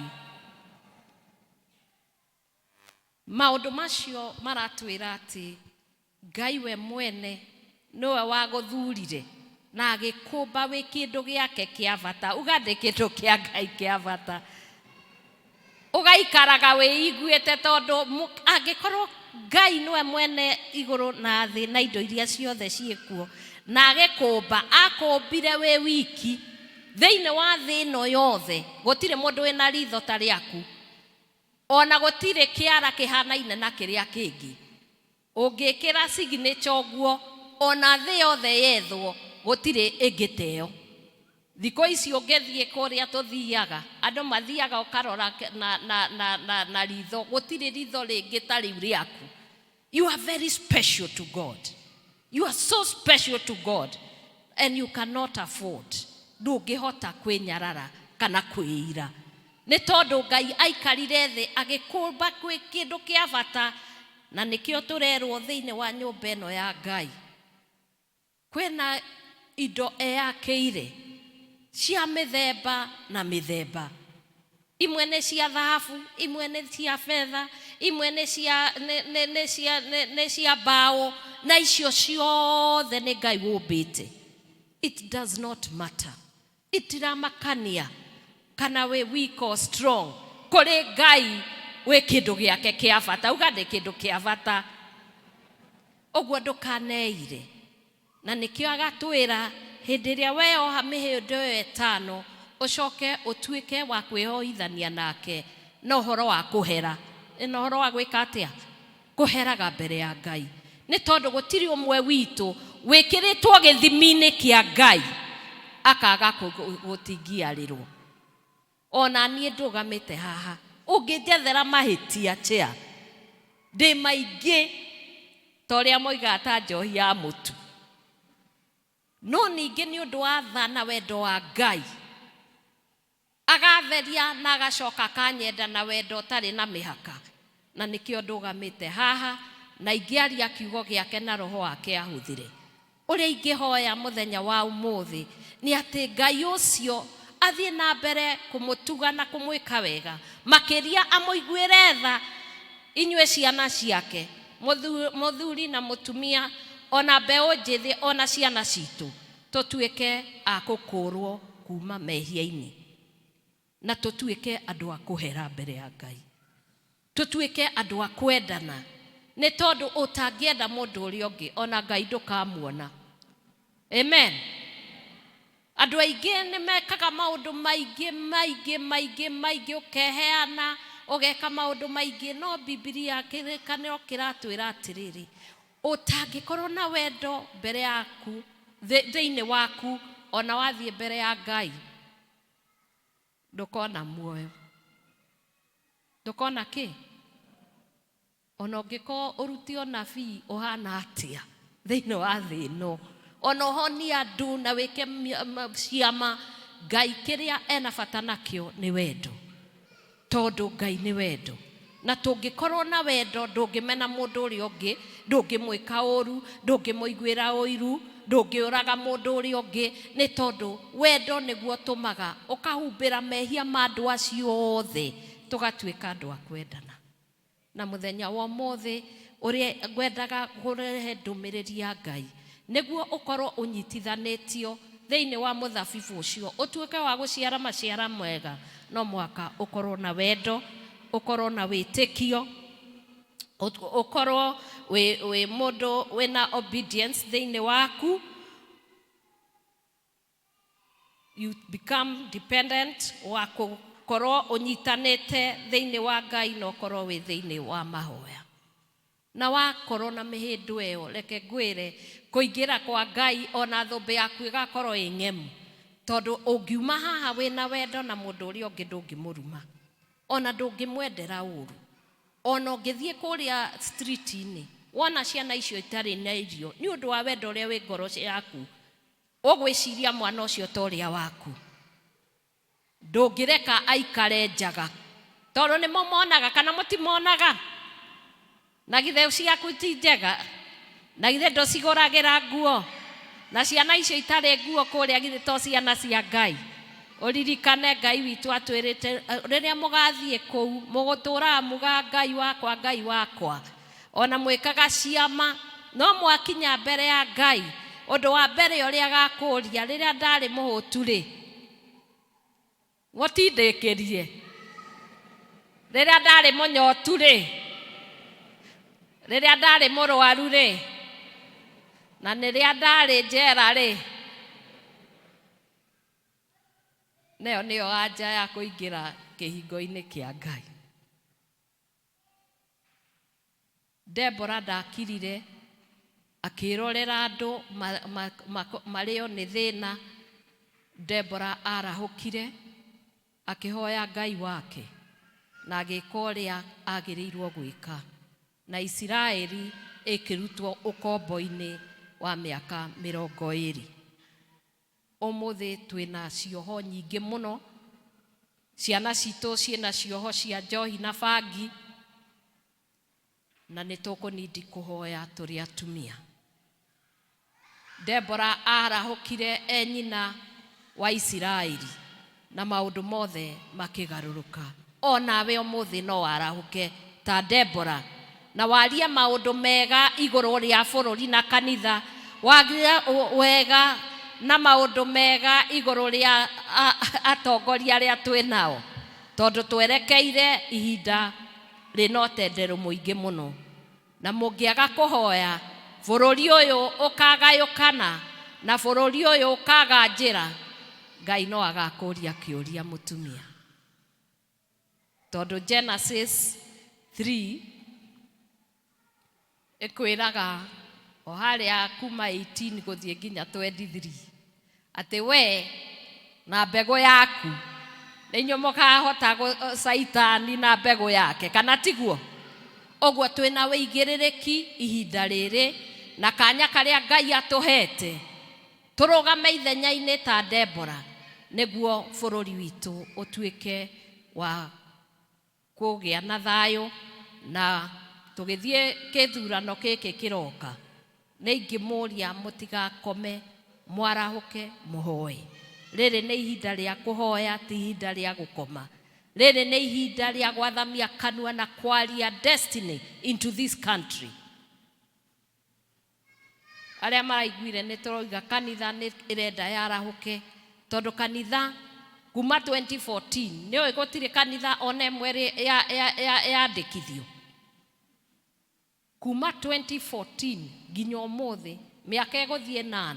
Maũndũ macio maratwĩra atĩ Ngai we mwene nĩwe wagũthurire na agĩkũmba wĩ kĩndũ gĩake kĩa bata. Uga, "Ndĩ kĩndũ kĩa Ngai kĩa bata." Ũgaikaraga wĩiguĩte, tondũ angĩkorwo Ngai nĩwe mwene igũrũ na thĩ na indo iria ciothe ciĩkuo, na agĩkũmba akũmbire wĩ wiki thĩinĩ wa thĩ ĩno yothe, gũtirĩ mũndũ wĩna ritho ta rĩaku, ona gũtirĩ kĩara kĩhanaine na kĩrĩa kĩngĩ. Ũngĩkĩra signature ũguo, ona thĩ yothe yethwo, gũtirĩ ĩngĩ teo. Thikũ ici ũngĩthiĩ kũrĩa tũthiaga, andũ mathiaga ũkarora na ritho, gũtirĩ ritho rĩngĩ ta rĩu rĩaku. You are very special to God. You are so special to God and you cannot afford. Ndũngĩhota kwĩnyarara kana kwĩira nĩ tondũ Ngai aikarire thĩ agĩkũmba kwĩ kĩndũ kĩa bata, na nĩkĩo tũrerwo thĩinĩ wa nyũmba ĩno ya Ngai kwĩna indo eyakĩire cia mĩthemba na mĩthemba. Imwe nĩ cia thahabu, imwe nĩ cia betha, imwe nĩ cia nĩ nĩ nĩ cia nĩ nĩ cia mbaũ, na icio ciothe nĩ Ngai wũmbĩte. It does not matter, itiramakania kana wĩ weak or strong. Kũrĩ Ngai wĩ kĩndũ gĩake kĩa bata. Uga ndĩ kĩndũ kĩa bata. Ũguo ndũkaneire, na nĩkĩo agatwĩra hĩndĩ ĩrĩa weyoha mĩhĩndo ĩyo ĩtano, ũcoke ũtuĩke wa kwĩhoithania nake na ũhoro wa kũhera, na ũhoro wa gwĩka atĩa? Kũheraga mbere ya Ngai, nĩ tondũ gũtirĩ ũmwe witũ wĩkĩrĩtwo gĩthimi-inĩ kĩa Ngai akaga gũtingiarĩrwo. Ona niĩ ndũgamĩte haha, ũngĩnjethera mahĩtia chair, ndĩ maingĩ ta ũrĩa moigaga, ta njohi ya mũtu. No ningĩ nĩ ũndũ wa tha na wendo wa Ngai, agatheria na agacoka akanyenda na wendo ũtarĩ na mĩhaka, na nĩkĩo ndũgamĩte haha na ingĩaria kiugo gĩake na roho wake ahũthĩre. Ũrĩa ingĩhoya mũthenya wa ũmũthĩ nĩ atĩ Ngai ũcio athiĩ na mbere kũmũtuga na kũmwĩka wega makĩria, amũiguĩre tha inyuĩ ciana ciake, mũthuri na mũtumia, ona mbeũ njĩthĩ, ona ciana citũ, tũtuĩke a gũkũrwo kuma mehia-inĩ, na tũtuĩke andũ a kũhera mbere ya Ngai, tũtuĩke andũ a kwendana, nĩ tondũ ũtangĩenda mũndũ ũrĩa ũngĩ, ona Ngai ndũkamuona. Amen. Andũ aingĩ nĩ mekaga maũndũ maingĩ maingĩ maingĩ maingĩ, ũkeheana, ũgeka maũndũ maingĩ, no Bibilia, Kĩrĩkanĩro kĩratwĩra atĩrĩrĩ, ũtangĩkorwo na wendo mbere yaku, thĩinĩ waku, ona wathiĩ mbere ya Ngai ndũkona muoyo, ndũkona kĩ. Ona ũngĩkorwo ũrute ũnabii ũhana atĩa thĩinĩ wa thĩ ĩno, ona ũhonie andũ na wĩke ciama, Ngai kĩrĩa ena bata nakĩo nĩ wendo, tondũ Ngai nĩ wendo. Na tũngĩkorwo na wendo, ndũngĩmena mũndũ ũrĩa ũngĩ, ndũngĩmwĩka ũru, ndũngĩmũiguĩra ũiru, ndũngĩũraga mũndũ ũrĩa ũngĩ, nĩ tondũ wendo nĩguo ũtũmaga ũkahumbĩra mehia ma andũ acio othe, tũgatuĩka andũ a kwendana. Na mũthenya wa ũmũthĩ ũrĩa ngwendaga kũrehe ndũmĩrĩri ya Ngai nĩguo ũkorwo ũnyitithanĩtio thĩinĩ wa mũthabibũ ũcio, ũtuĩke wa gũciara maciara mega, no mũhaka ũkorwo na wendo, ũkorwo na wĩtĩkio, ũkorwo wĩ mũndũ wĩna obedience thĩinĩ waku. You become dependent wa gũkorwo ũnyitanĩte thĩinĩ wa Ngai, na ũkorwo wĩ thĩinĩ wa mahoya. Na wakorwo na mĩhĩndo ĩyo, reke ngwĩre, kũingĩra kwa Ngai, ona thũmbĩ yaku ĩgakorwo ĩ ng'emu, tondũ ũngiuma haha wĩna wendo na mũndũ ũrĩa ũngĩ, ndũngĩmũruma, ona ndũngĩmwendera ũru. Ona ũngĩthiĩ kũrĩa street-inĩ, wona ciana icio itarĩ na irio, nĩ ũndũ wa wendo ũrĩa wĩ ngoro yaku, ũgwĩciria mwana ũcio ta ũrĩa waku. Ndũngĩreka aikare njaga, tondũ nĩmo monaga kana mũtimonaga. Na githĩ ciaku ti njega? Na githĩ ndũcigũragĩra nguo? Na ciana icio itarĩ nguo kũrĩa, githĩ to ciana cia Ngai? Ũririkane Ngai witũ atwĩrĩte, rĩrĩa mũgathiĩ kũu mũgũtũraga muga, "Ngai wakwa, Ngai wakwa," ona mwĩkaga ciama, no mwakinya mbere ya Ngai, ũndũ wa mbere ũrĩa agakũria, "Rĩrĩa ndarĩ mũhũtu rĩ, mũtindĩkĩrie? Rĩrĩa ndarĩ mũnyotu rĩ? Rĩrĩa ndarĩ mũrwaru rĩ? Na rĩrĩa ndarĩ njera rĩ?" Nayo nĩyo anja ya kũingĩra kĩhingo-inĩ kĩa Ngai. Debora ndakirire akĩrorera andũ marĩo nĩ thĩna. Debora arahũkire, akĩhoya Ngai wake, na agĩka ũrĩa agĩrĩirwo gwĩka. Na Isiraeli ĩkĩrutwo ũkombo-inĩ wa mĩaka 20. Ũmũthĩ twĩna cioho nyingĩ mũno, ciana citũ ciĩna cioho cia njohi na bangi, na nĩ tũkũnindi kũhoya tũrĩ atumia. Debora arahũkire e nyina wa Isiraeli na maũndũ mothe makĩgarũrũka. Onawe ũmũthĩ no warahũke ta Debora na warie maũndũ mega igũrũ rĩa bũrũri na kanitha, warie wega na maũndũ mega igũrũ rĩa atongoria arĩa twĩ nao, tondũ twerekeire ihinda rĩna ũtenderũ mũingĩ mũno, na mũngĩaga kũhoya bũrũri ũyũ ũkagayũkana na bũrũri ũyũ ũkaga njĩra, Ngai no agakũria kĩũria mũtumia. Tondũ Genesis 3 ĩkwĩraga o harĩa kuma 18 gũthiĩ nginya 23 atĩ we na mbegũ yaku nĩ inyuĩ mũkahota Caitani na mbegũ yake, kana tiguo? Ũguo twĩna wĩigĩrĩrĩki ihinda rĩrĩ na kanya karĩa Ngai atũhete tũrũgame ithenya-inĩ ta Debora nĩguo bũrũri witũ ũtuĩke wa kũgĩa na thayũ. Na tũgĩthiĩ kĩthurano gĩkĩ kĩroka, nĩ ingĩmũria mũtigakome, mwarahũke mũhoe. Rĩrĩ nĩ ihinda rĩa kũhoya, ti ihinda rĩa gũkoma. Rĩrĩ nĩ ihinda rĩa gwathamia kanua na kwaria destiny into this country. Arĩa maraiguire nĩ tũroiga kanitha nĩ ĩrenda yarahũke, tondũ kanitha kuma 2014 nĩ ũĩ gũtirĩ kanitha ona ĩmwe yandĩkithio kuma 2014 nginya ũmũthĩ, mĩaka ĩgũthiĩ 8,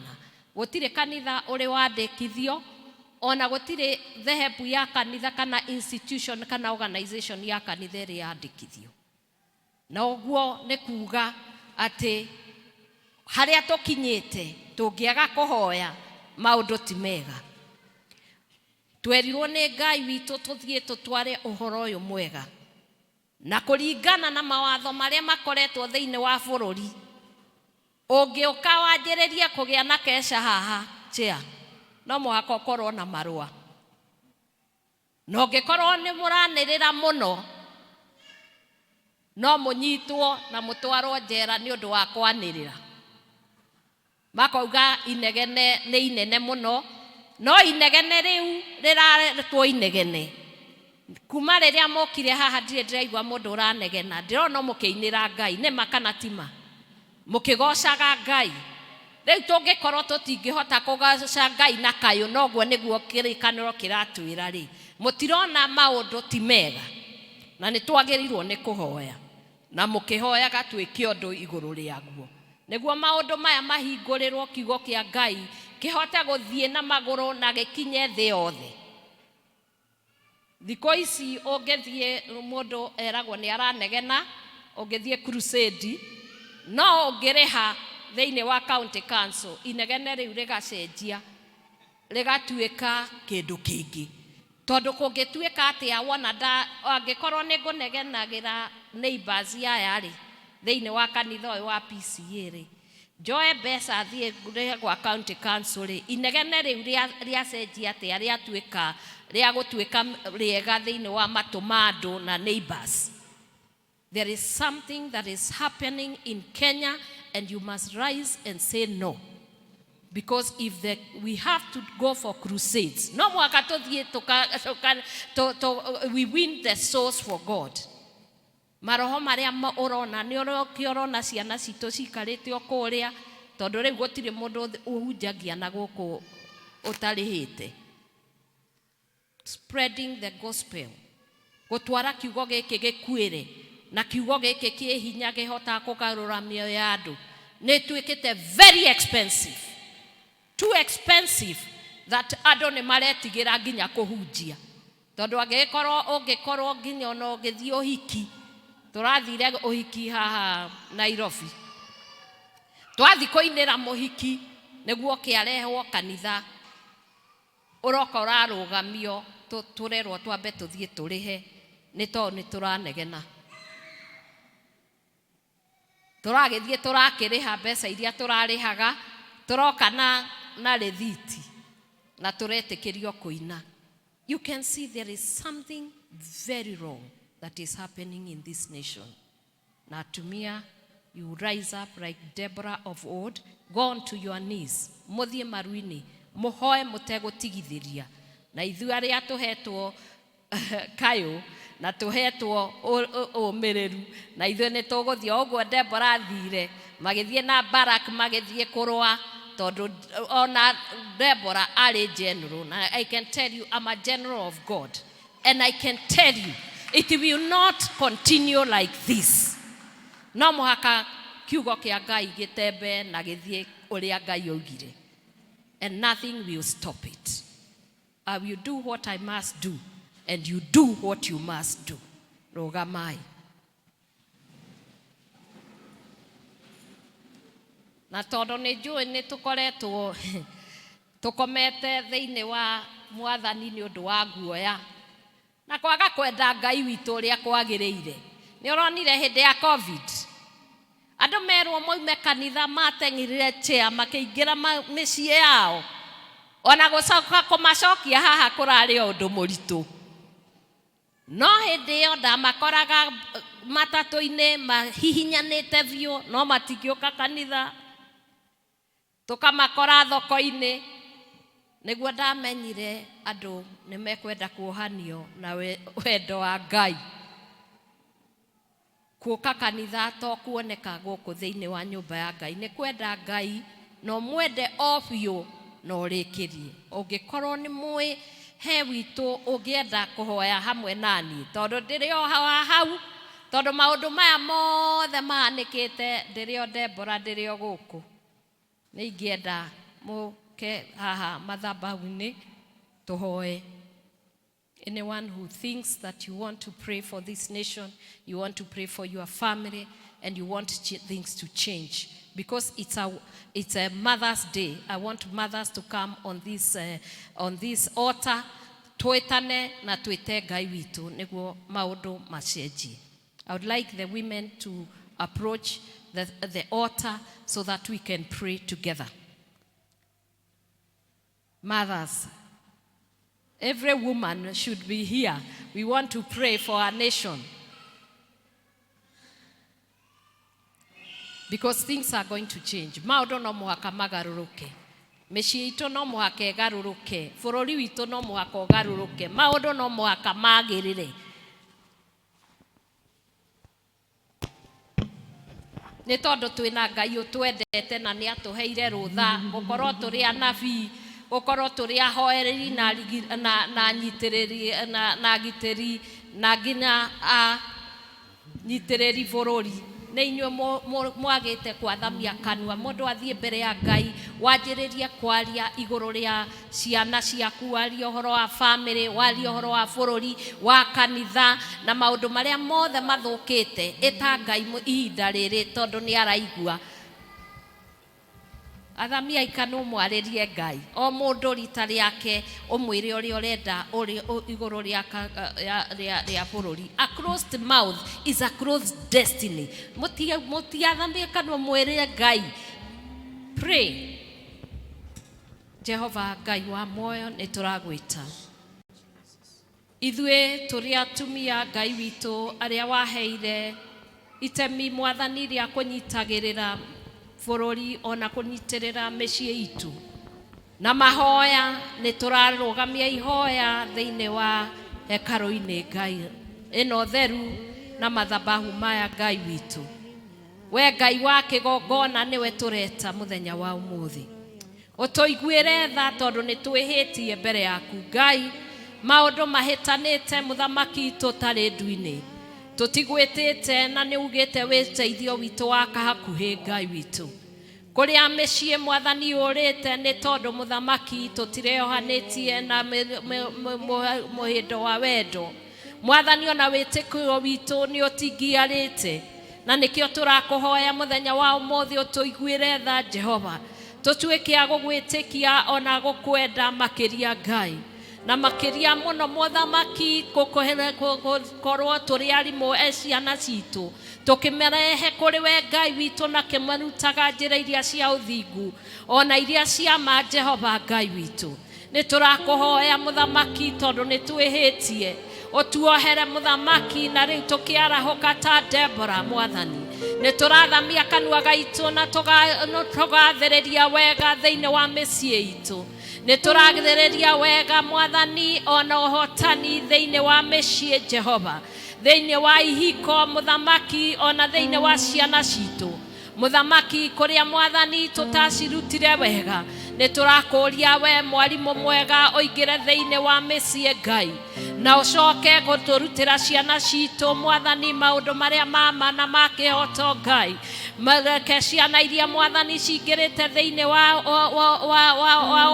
gũtirĩ kanitha ũrĩ wandĩkithio, ona gũtirĩ dhehebu ya kanitha kana institution kana organization ya kanitha ĩrĩ yandĩkithio. Na ũguo nĩ kuga atĩ harĩa tũkinyĩte, tũngĩaga kũhoya maũndũ ti mega. Twerirwo nĩ Ngai witũ tũthiĩ tũtware ũhoro ũyũ mwega, na kũringana na mawatho marĩa makoretwo thĩinĩ wa bũrũri, ũngĩũka wanjĩrĩrie kũgĩa na keca haha chair, no mũhaka ũkorwo na marũa, na ũngĩkorwo nĩ mũranĩrĩra mũno no mũnyitwo na mũtwarwo njera nĩ ũndũ wa kwanĩrĩra. Makauga inegene nĩ inene mũno, no inegene rĩu rĩraretwo inegene kuma rĩrĩa mokire haha. Ndirĩ ndĩraigua mũndũ ũranegena, ndĩrona mũkĩinĩra Ngai nĩma kana tima, mũkĩgocaga Ngai. Rĩu tũngĩkorwo tũtingĩhota kũgoca Ngai na kayũ, noguo nĩguo kĩrĩkanĩro kĩratwĩra rĩ, mũtirona maũndũ ti mega, na nĩ twagĩrĩirwo nĩ kũhoya, na mũkĩhoyaga twĩke ũndũ igũrũ rĩaguo nĩguo maũndũ maya mahingũrĩrwo, kiugo kĩa Ngai kĩhote gũthiĩ na magũrũ na gĩkinye thĩ yothe. Thikũ ici ũngĩthiĩ, mũndũ eragwo nĩ aranegena ũngĩthiĩ crusade, no ũngĩrĩha thĩinĩ wa county council, inegene rĩu rĩgacenjia rĩgatuĩka kĩndũ kĩngĩ. Tondũ kũngĩtuĩka atĩa wona nda angĩkorwo nĩ ngũnegenagĩra neighbors aya rĩ thĩinĩ wa kanitha ũyũ wa PCA rĩ, njoe mbeca thiĩ ngũrĩhe gwa county council rĩ, inegene rĩu rĩacenjia atĩa rĩatuĩka rĩa gũtuĩka rĩega thĩinĩ wa matũ ma andũ na neighbors? There is something that is happening in Kenya and you must rise and say no, because if the, we have to go for crusades, no mwaka tuthiĩ we win the souls for God. Maroho marĩa ũrona nĩ ũrokĩ ũrona ciana citũ cikarĩte o kũrĩa, tondũ rĩu gũtirĩ mũndũ ũhunjagia na gũkũ ũtarĩhĩte. Spreading the gospel, gũtwara kiugo gĩkĩ gĩkuĩre na kiugo gĩkĩ kĩ hinya kĩhotaga kũgarũra mĩoyo ya andũ nĩ ĩtuĩkĩte very expensive, too expensive that andũ nĩ maretigĩra nginya kũhunjia, tondũ angĩgĩkorwo ũngĩkorwo nginya ona ũngĩthiĩ ũhiki. Tũrathire ũhiki haha Nairobi, twathi kũinĩra mũhiki nĩguo kĩarehwo kanitha, ũroka ũrarũgamio, tũrerwo twambe tũthiĩ tũrĩhe nĩ tondũ nĩ tũranegena. Tũragĩthiĩ tũrakĩrĩha mbeca iria tũrarĩhaga, tũroka na rĩthiti na tũretĩkĩrio kũina. You can see there is something very wrong that is happening in this nation. Na atumia, you rise up like Deborah of old, go on to your knees, mũthiĩ maru-inĩ, mũhoe mũtegũtigithĩria. Na ithuĩ arĩa tũhetwo kayũ na tũhetwo ũmĩrĩru, na ithuĩ nĩ tũgũthiĩ o ũguo Deborah athire, magĩthiĩ na Barak magĩthiĩ kũrũa, tondũ ona Deborah arĩ general. Na I can tell you I'm a general of God, and I can tell you it will not continue like this. No mũhaka kiugo kĩa Ngai gĩtembe na gĩthiĩ ũrĩa Ngai oigire, and nothing will stop it. I will do what I must do, and you do what you must do. Rũgamai. Na tondũ nĩ njũĩ nĩ tũkoretwo tũkomete thĩinĩ wa mwathani nĩ ũndũ wa guoya na kwaga kwenda Ngai witũ ũrĩa kwagĩrĩire. Nĩ ũronire hĩndĩ ya COVID andũ merwo maume kanitha mateng'erire chair makĩingĩra mĩciĩ yao, ona gũcoka kũmacokia haha kũrarĩ o ũndũ mũritũ. No hĩndĩ ĩyo ndamakoraga matatũ-inĩ mahihinyanĩte biũ, no matingĩũka kanitha. Tũkamakora thoko-inĩ. Nĩguo ndamenyire andũ nĩ mekwenda kuohanio na wendo wa Ngai. Kuoka kanitha to kuoneka gũkũ thĩinĩ wa nyũmba ya Ngai, nĩ kwenda Ngai na ũmwende o biũ na ũrĩkĩrie. Ũngĩkorwo nĩ mũĩ he witũ ũngĩenda kũhoya hamwe nani, tondũ ndĩrĩ o hau, tondũ maũndũ maya mothe mahanĩkĩte ndĩrĩ o Deborah, ndĩrĩ o gũkũ. Nĩ ingĩenda mũke haha mathabahu-inĩ tũhoe. Anyone who thinks that you want to pray for this nation, you want to pray for your family, and you want things to change. Because it's a Mother's Day. I want mothers to come on this altar, twĩtane na twĩte Ngai witũ nĩguo maũndũ macenjie. I would like the women to approach the altar so that we can pray together. Mothers, every woman should be here. We want to pray for our nation. Because things are going to change. Maũndũ no mũhaka magarũrũke. Mĩciĩ itũ no mũhaka ĩgarũrũke. Bũrũri witũ no mũhaka ũgarũrũke. Maũndũ no mũhaka magĩrĩre. Nĩ tondũ twĩna Ngai ũtwendete na nĩ atũheire rũtha gũkorwo tũrĩ anabii, gũkorwo tũrĩ ahoereri na na nyitĩrĩri na agitĩri na nginya a nyitĩrĩri bũrũri. Nĩ inyuĩ mwagĩte kwathamia kanua, mũndũ athiĩ mbere ya Ngai wanjĩrĩrie kwaria igũrũ rĩa ciana ciaku, warie ũhoro wa family, warie ũhoro wa bũrũri, wa kanitha na maũndũ marĩa mothe mathũkĩte. Ĩta Ngai ihinda rĩrĩ tondũ nĩ araigua. Athamia ikanua mwarĩrie Ngai o mũndũ rita rĩake, ũmwĩre ũrĩa ũrenda igũrũ rĩa bũrũri. A closed mouth is a closed destiny. Mũtiathamie kanua, mwĩre Ngai. Pray. Jehova Ngai wa muoyo, nĩ tũragwĩta. Ithuĩ tũrĩ atumia Ngai witũ arĩa waheire itemi mwathani rĩa kũnyitagĩrĩra bũrũri ona kũnyitĩrĩra mĩciĩ itũ. Na mahoya nĩ tũrarũgamia ihoya thĩinĩ wa hekarũ-inĩ Ngai ĩno theru na mathabahu maya Ngai witũ. We Ngai wa kĩgongona nĩwe tũreta mũthenya wa ũmũthĩ. Ũtũiguĩre tha tondũ nĩ twĩhĩtie mbere yaku Ngai. Maũndũ mahĩtanĩte mũthamaki tũtarĩ ndu-inĩ. Tũtigwĩtĩte na nĩ ugĩte wĩteithio witũ wa hakuhĩ Ngai witũ. Kũrĩa mĩciĩ mwathani ũrĩte nĩ tondũ mũthamaki tũtireohanĩtie na mũhĩndo wa wendo. Mwathani ona wĩtĩkio witũ nĩ ũtingiarĩte. Na nĩkĩo tũrakũhoya mũthenya wa ũmũthĩ ũtũiguĩre tha Jehova. Tũtuĩke a gũgwĩtĩkia ona gũkwenda makĩria Ngai. Na makĩria mũno mũthamaki gũkorwo tũrĩ arimũ e ciana citũ. Tũkĩmarehe kũrĩ we Ngai witũ na kĩmarutaga njĩra iria cia ũthingu ona iria cia ma Jehova Ngai witũ. Nĩ tũrakũhoya mũthamaki tondũ nĩ twĩhĩtie ũtuohere mũthamaki na rĩu tũkĩarahũka ta Debora mwathani. Nĩ tũrathamia kanua gaitũ na tũgathĩrĩria wega thĩinĩ wa mĩciĩ itũ. Nĩ tũrathĩrĩria wega mwathani ona ũhotani thĩinĩ wa mĩciĩ Jehova, thĩinĩ wa ihiko mũthamaki ona thĩinĩ wa ciana citũ mũthamaki kũrĩa mwathani tũtacirutire wega. Nĩ tũrakũria we mwarimũ mwega ũingĩre thĩinĩ wa mĩciĩ Ngai na ũcoke gũtũrutĩra ciana citũ mwathani maũndũ marĩa ma ma na ma kĩhoto Ngai. Reke ciana iria mwathani cingĩrĩte thĩinĩ wa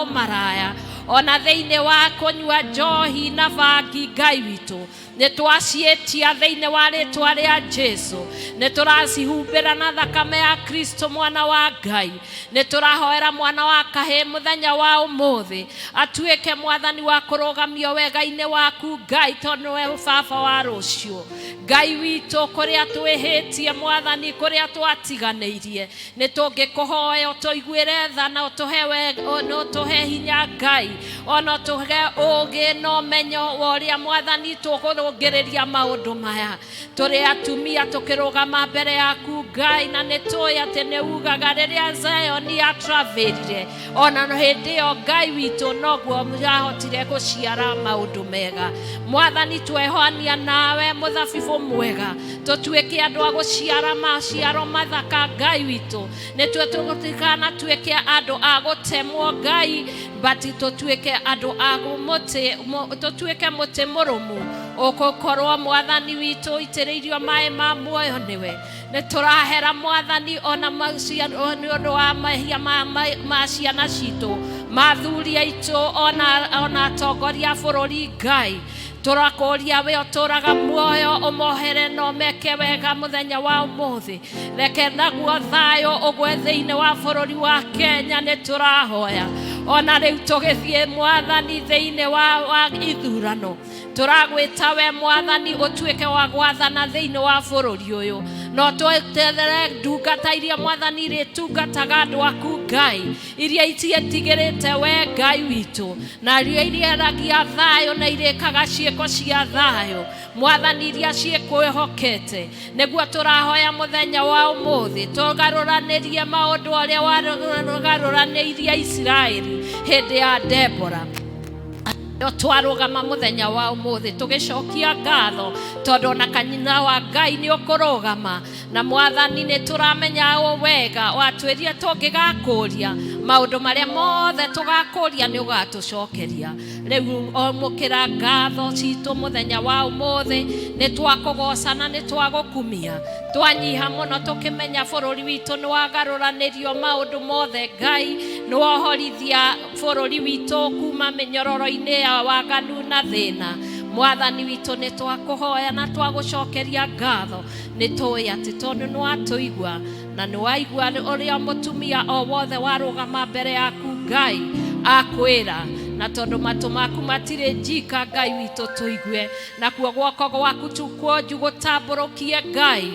ũmaraya ona thĩinĩ wa kũnyua njohi na bangi Ngai witũ nĩ twaciĩtia thĩinĩ wa rĩtwa rĩa Jesu. Nĩ tũracihumbĩra na thakame ya Kristo mwana wa Ngai. Nĩ tũrahoera mwana wa kahĩĩ mũthenya wa ũmũthĩ atuĩke mwathani wa kũrũgamio wega-inĩ waku Ngai, tondũ nĩwe baba wa rũciũ. Ngai witũ kũrĩa twĩhĩtie mwathani, kũrĩa twatiganĩirie, nĩ tũngĩkũhoya ũtũiguĩre tha na ũtũhe hinya Ngai, ona ũtũhe ũũgĩ na ũmenyo wa ũrĩa mwathani tũkũrũngĩrĩria maũndũ maya. Tũrĩ atumia tũkĩrũgama mbere yaku Ngai, na nĩ tũĩ atĩ nĩ ugaga rĩrĩa Zayoni yatravĩrire ona hĩndĩ ĩyo Ngai witũ noguo yahotire gũciara maũndũ mega. Mwathani twehoania nawe mũthabibũ mwega, tũtuĩke andũ a gũciara maciaro mathaka Ngai witũ. Nĩ tũtikanatuĩke andũ a gũtemwo Ngai, but tũtuĩke andũ a mũtĩ, tũtuĩke mũtĩ mũrũmu ũgũkorwo mwathani witũ ũitĩrĩirio maĩ ma muoyo nĩwe. Nĩ tũrahera mwathani ona nĩ ũndũ wa mehia ma ciana citũ, mathuri aitũ ona atongoria a bũrũri Ngai. Tũrakũria we ũtũraga muoyo ũmohere na ũmeke wega mũthenya wa ũmũthĩ. Reke naguo thayũ ũgwe thĩinĩ wa bũrũri wa Kenya. Nĩ tũrahoya ona rĩu tũgĩthiĩ mwathani thĩinĩ wa ithurano, tũragwĩta we mwathani ũtuĩke wa gwathana thĩinĩ wa bũrũri ũyũ, no tweterere ndungata iria mwathani irĩtungataga andũ aku Ngai, iria icietigĩrĩte we Ngai witũ, na iria irĩaragia thayũ na irĩkaga ciĩko cia thayũ mwathani, iria ciĩkwĩhokete. Nĩguo tũrahoya mũthenya wa ũmũthĩ tũgarũranĩrie maũndũ ũrĩa wagarũranĩirie Isiraeli hĩndĩ ya Debora. No twarũgama mũthenya wa ũmũthĩ tũgĩcokia ngatho tondũ ona kanyina wa Ngai nĩ ũkũrũgama na mwathani nĩ tũramenya o wega watwĩria tũngĩgakũria maũndũ marĩa mothe tũgakũria nĩ ũgatũcokeria. Rĩu omũkĩra ngatho citũ mũthenya wa ũmũthĩ, nĩ twakũgoca na nĩ twagũkumia. Twanyiha mũno tũkĩmenya bũrũri witũ nĩ wagarũranĩrio maũndũ mothe Ngai, nĩ wohorithia bũrũri witũ kuma mĩnyororo-inĩ ya waganu na thĩna. Mwathani witũ nĩ twakũhoya na twagũcokeria ngatho, nĩ tũĩ atĩ tondũ nĩ watũigua na nĩ waigua ũrĩa mũtumia o wothe warũgama mbere yaku Ngai akwĩra, na tondũ matũ maku matirĩ njika Ngai witũ tũigue, nakuo guoko gwaku kuonju gũtambũrũkie Ngai,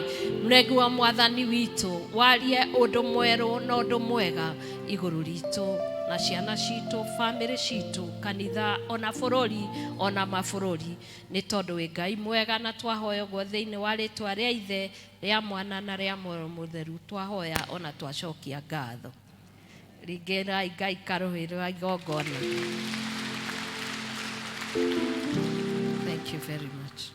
nĩguo mwathani witũ warie ũndũ mwerũ na ũndũ mwega igũrũ ritũ na ciana citũ, bamĩrĩ citũ, kanitha ona bũrũri ona mabũrũri, nĩ tondũ wĩ Ngai mwega. Na twahoya ũguo thĩinĩ wa rĩtwa rĩa Ithe, rĩa Mwana na rĩa Muoyo Mũtheru, twahoya ona twacokia ngatho. Ringĩrai Ngai karũhĩ rwa igongona. Thank you very much.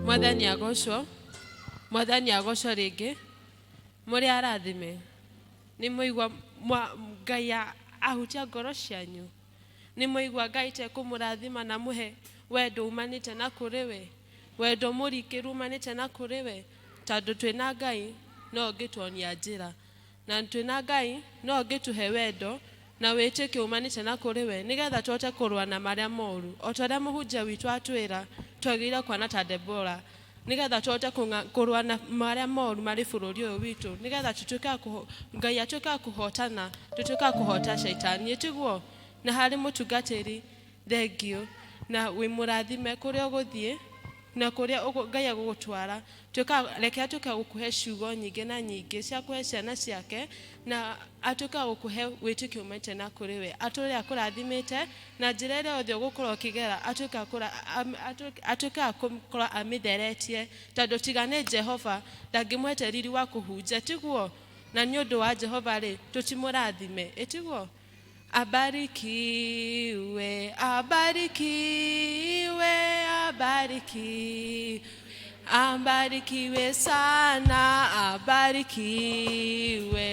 Mwathani agocwo, Mwathani agocwo rĩngĩ. Mũrĩ arathime, nĩ mwaigua Ngai ahutia ngoro cianyu, nĩ mwaigua Ngai te kũmũrathima na mũhe wendo umanĩte na kũrĩ we, wendo mũrikĩru umanĩte na kũrĩ we, tondũ twĩna Ngai no ũngĩtuonia njĩra. Na twĩna Ngai no ũngĩtũhe wendo na wĩtĩkio umanĩte na kũrĩ we, nĩgetha tũhote kũrũa na marĩa moru. O ta ũrĩa mũhunjia witũ atwĩra, twagĩrĩire kuona ta Debora, nĩgetha tũhote kũrũa na marĩa moru marĩ bũrũri ũyũ witũ, nĩgetha tũtuĩke a Ngai atuĩke wa kũhotana, tũtuĩke a kũhota caitani, tiguo? Na harĩ mũtungatĩri, thengio na wĩ mũrathime kũrĩa ũgũthiĩ na kũrĩa Ngai agũgũtwara. Tuĩka reke atuĩke gũkũhe ciugo nyingĩ na nyingĩ cia kũhe ciana ciake, na atuĩke wa gũkũhe wĩtĩkio umĩte na kũrĩ we, atũre akũrathimĩte na njĩra ĩrĩa yothe ũgũkorwo ũkĩgera, atuĩke wa gũkorwo amĩtheretie, tondũ tiga nĩ Jehova ndangĩmũhete riri wa kũhunjia, tiguo? Na nĩ ũndũ wa Jehova rĩ, tũtimũrathime, ĩtiguo? Abarikiwe, abarikiwe, abarikiwe, abarikiwe sana, abarikiwe.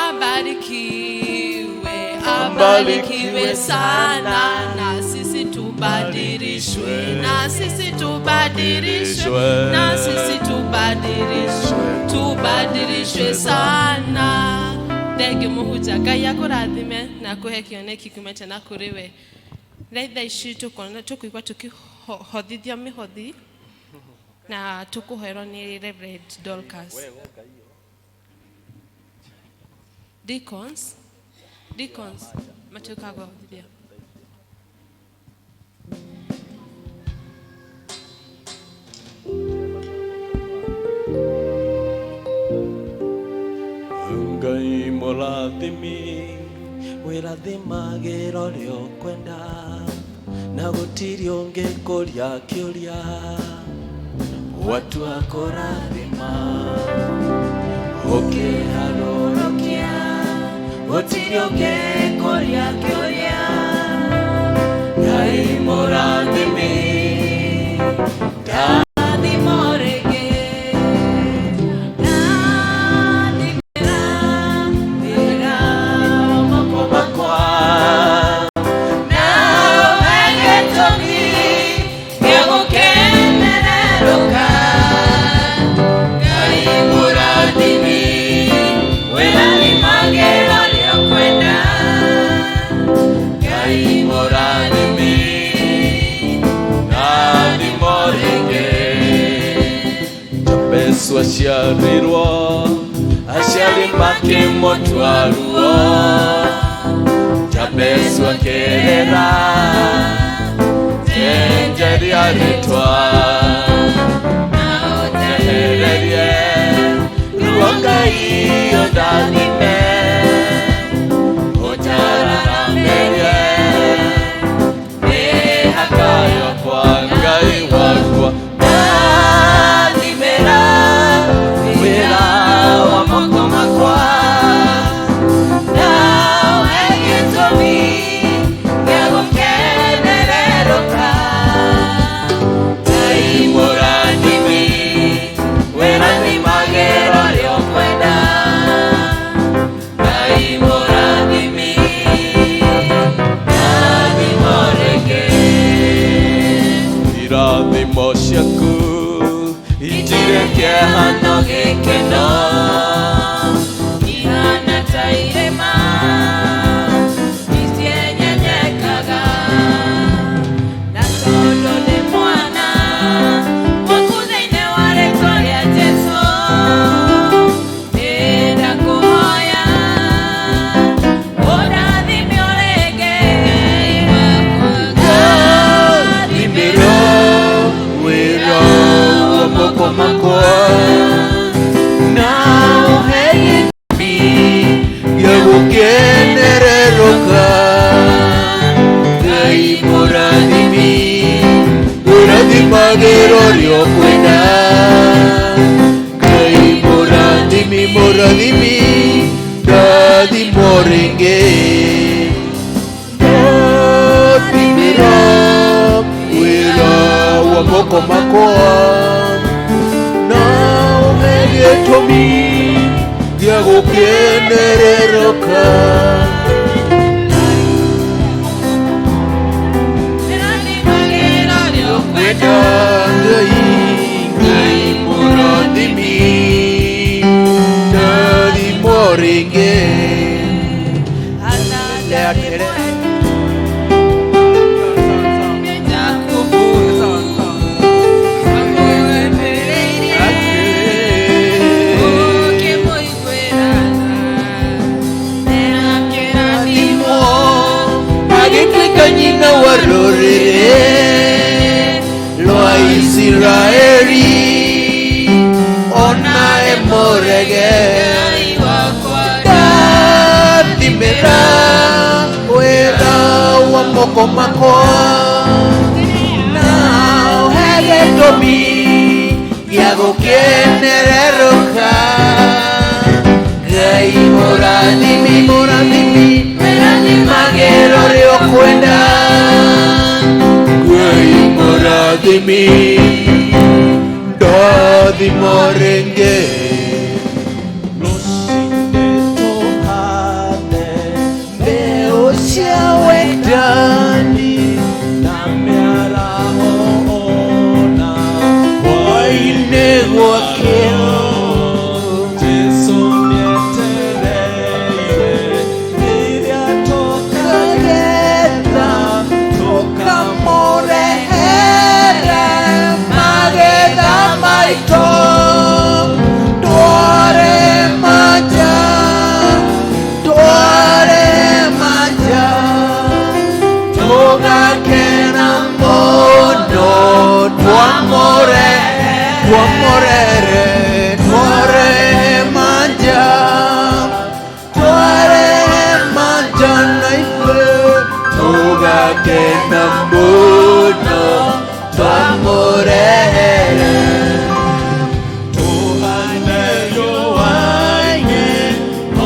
Abarikiwe, abarikiwe sana, na sisi tubadilishwe, na sisi tubadilishwe, na sisi tubadilishwe, tubadilishwe sana. Thengio mũhunjia, Ngai akũrathime na akũhe kĩoneki kiumĩte na kũrĩ we. Rĩu thaa ici tũkuona tũkũigua tũkĩhothithio mĩhothi na tũkũherwo nĩ Reverend Dorcas. Deacons, deacons matuĩkaga kũhothithia. Ngai mũrathimi, wĩrathimagĩra ũrĩa ũkwenda, na gũtirĩ ũngĩkũria kĩũria, watua kũrathima ũkĩharũrũkia, gũtirĩ ũngĩkũria kĩũria. Ngai mũrathimi, Ndathimo rĩngĩ, ndathimĩra wĩra wa moko makwa, nawe gĩtũmi gĩa gũkenererũka. Ngai mũrathimi, wĩrathimagĩra ũrĩa ũkwenda. Ngai mũrathimi, ndathimo rĩngĩ. Jabesu aciarirwo, aciari makĩmũtua ruo. Jabesu akĩrĩra, njenjeria rĩtwa, njehererie ruo, Ngai ũndathime, ũnjararamĩrie mĩhaka yakwa, Ngai wakwa. Ndathimĩra wĩra wa moko makwa, nawe gĩtũmi gĩa gũkenererũka. Ngai mũrathimi, wĩrathimagĩra ũrĩa ũkwenda. Ngai mũrathimi, ndathimo rĩngĩ. Irathimo ciaku itirĩ kĩeha no gĩkeno, ihana ta irĩma icienyenyekaga, na tondũ ndĩ mwana waku thĩinĩ wa rĩtwa rĩa Jesũ, nĩndakũhoya ũndathime o rĩngĩ. Ndathimĩra wĩra wa moko makwa, na ũhe gĩtũmi gĩa gũkenererũka. Ngai mũrathimi, ũrathimagĩra ũrĩa ũkwenda. Ngai mũrathimi, mũrathimi, ndathimo rĩngĩ. Ndathimĩra wĩra wa moko makwa, na ũhe gĩtũmi gĩa gũkenererũka. Wĩrathimagĩra ũrĩa ũkwenda. Kwenda Ngai, Ngai mũrathimi. Isiraeli ona emũrege. Ndathimĩra wĩra wa moko makwa na ũhe gĩtũmi gĩa gũkenererũka. Ngai mũrathimi, mũrathimi, magĩro ũrĩa ũkwenda. Ngai mũrathimi, ndathima rĩngĩ. Rũcinĩ tũhande Mbeũ cia wendani na mĩaraho ona hwaĩ-inĩ gwakĩo. Jesũ nĩetereire rĩrĩa Tũkagetha tũkamũrehere magetha maitũ. Tware manja, tware manja, tũgakena mũno twamũre, twamũrere. Tware manja, tware manja na ithuĩ tũgakena mũno twamũrehere. Tũhande riũa-inĩ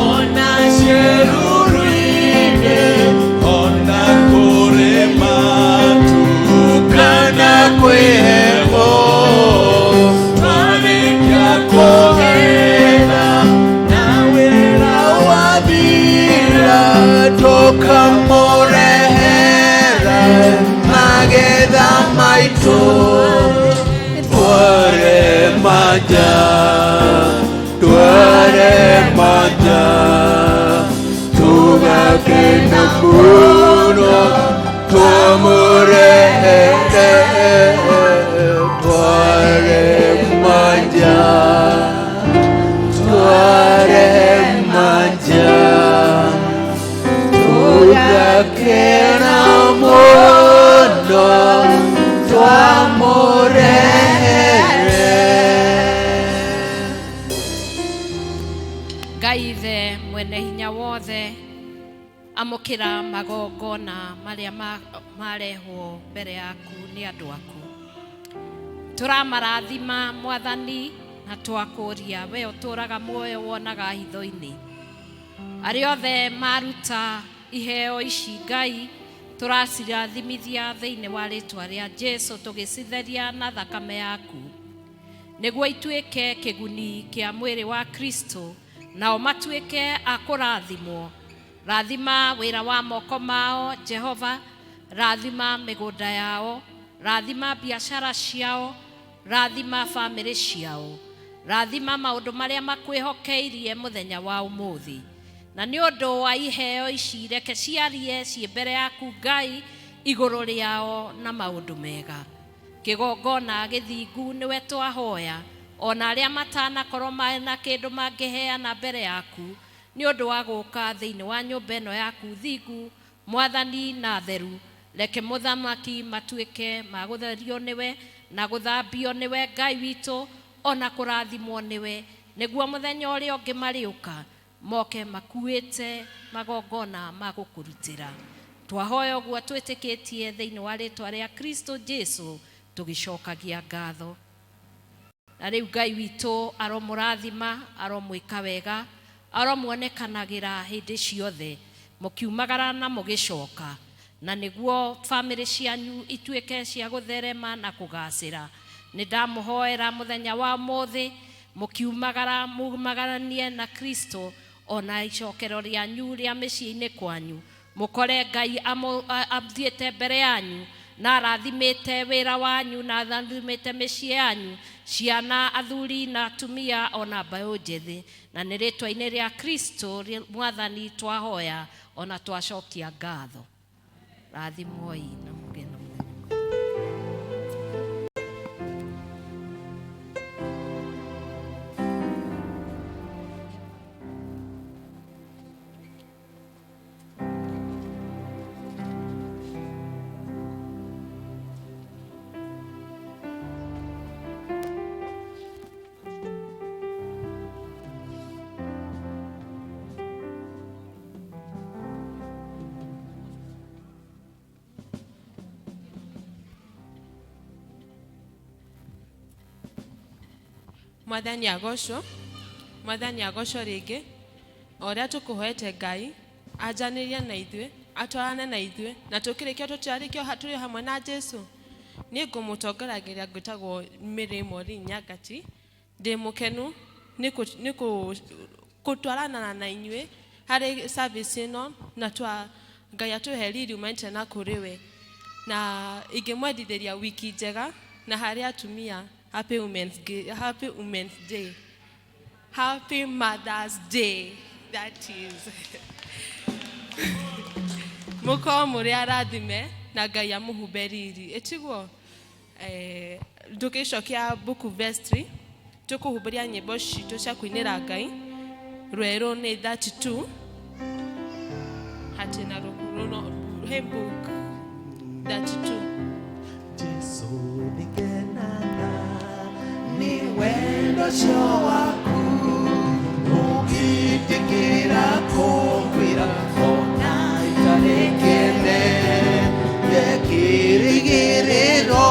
ona ciĩruru-inĩ ona kũrĩ matu kana kwĩ heho. Twarĩkia kũgetha na wĩra Wathira tũkamũrehera magetha maitũ. Tware manja, tware manja, tũgakena mũno twamũrehere. Tware manja, tware manja, tũgakena mũno twamũrehere. Ngai ithe mwene hinya wothe, amũkĩra magongona marĩa marehwo mbere yaku nĩ andũ aku. Tũramarathima Mwathani na twakũria we ũtũraga muoyo wonaga hitho-inĩ. Arĩa othe maruta iheo ici Ngai, tũracirathimithia thĩinĩ wa rĩtwa rĩa Jesu, tũgĩcitheria na thakame yaku nĩguo ituĩke kĩguni kĩa mwĩrĩ wa Kristo, nao matuĩke a kũrathimwo. Rathima wĩra wa moko mao Jehova, rathima mĩgũnda yao, rathima biacara ciao, rathima bamĩrĩ ciao, rathima maũndũ marĩa makwĩhokeirie mũthenya wa ũmũthĩ. Na nĩ ũndũ wa iheo ici, reke ciarie ciĩ mbere yaku Ngai igũrũ rĩao na maũndũ mega. Kĩgongona gĩthingu nĩwe twahoya, ona arĩa matanakorwo mena kĩndũ mangĩheana mbere yaku nĩ ũndũ wa gũka thĩinĩ wa nyũmba ĩno yaku thingu Mwathani na theru, reke mũthamaki matuĩke ma gũtherio nĩwe na gũthambio nĩwe Ngai witũ, ona kũrathimwo nĩwe, nĩguo mũthenya ũrĩa ũngĩ marĩũka moke makuĩte magongona ma gũkũrutĩra. Twahoya ũguo twĩtĩkĩtie thĩinĩ wa rĩtwa rĩa Kristo Jesu, tũgĩcokagia ngatho. Na rĩu Ngai witũ aromũrathima, aromwĩka wega, aromuonekanagĩra hĩndĩ ciothe mũkiumagara na mũgĩcoka, na nĩguo bamĩrĩ cianyu ituĩke cia gũtherema na kũgacĩra. Nĩ ndamũhoera mũthenya wa ũmũthĩ mũkiumagara mumagaranie na Kristo, ona icokero rĩanyu rĩa mĩciĩ-inĩ kwanyu mũkore Ngai athiĩte mbere yanyu na arathimĩte wĩra wanyu na arathimĩte mĩciĩ yanyu, ciana, athuri na atumia ona mbaũ njĩthĩ. Na nĩ rĩtwa-inĩ rĩa Kristo Mwathani twahoya ona twacokia ngatho. Rathimwoi na mũgĩe na mũthenya mwega. Mwathani agocwo, Mwathani agocwo rĩngĩ. O ũrĩa tũkũhoete Ngai anjanĩrie na ithuĩ, atwarane na ithuĩ, na tũkĩrĩkia tũtiarĩkio tũrĩ hamwe na Jesu. Niĩ ngũmũtongoragĩria ngwĩtagwo Mary Maureen Nyangati. Ndĩ mũkenu nĩ kũtwarana na inyuĩ harĩ service ĩno, na twa Ngai atũhe riri umanĩte na kũrĩ we. Na ingĩmwendithĩria wiki njega, na harĩ atumia, happy Women's Day, happy Women's Day, happy Mother's Day, that is. Mũkorwo mũrĩ arathime na Ngai amũhumbe riri. Ĩtiguo? Ndũgĩcokia book vestry, tũkũhumbĩria nyĩmbo citũ cia kũinĩra Ngai. Rwerũ nĩ 32 hatĩ na rũno hymn book 32. Jesu nĩngenaga nĩ wendo ũcio waku, ũngĩtĩkĩra kũngwĩra ona itarĩ kĩene, kĩrĩgĩrĩro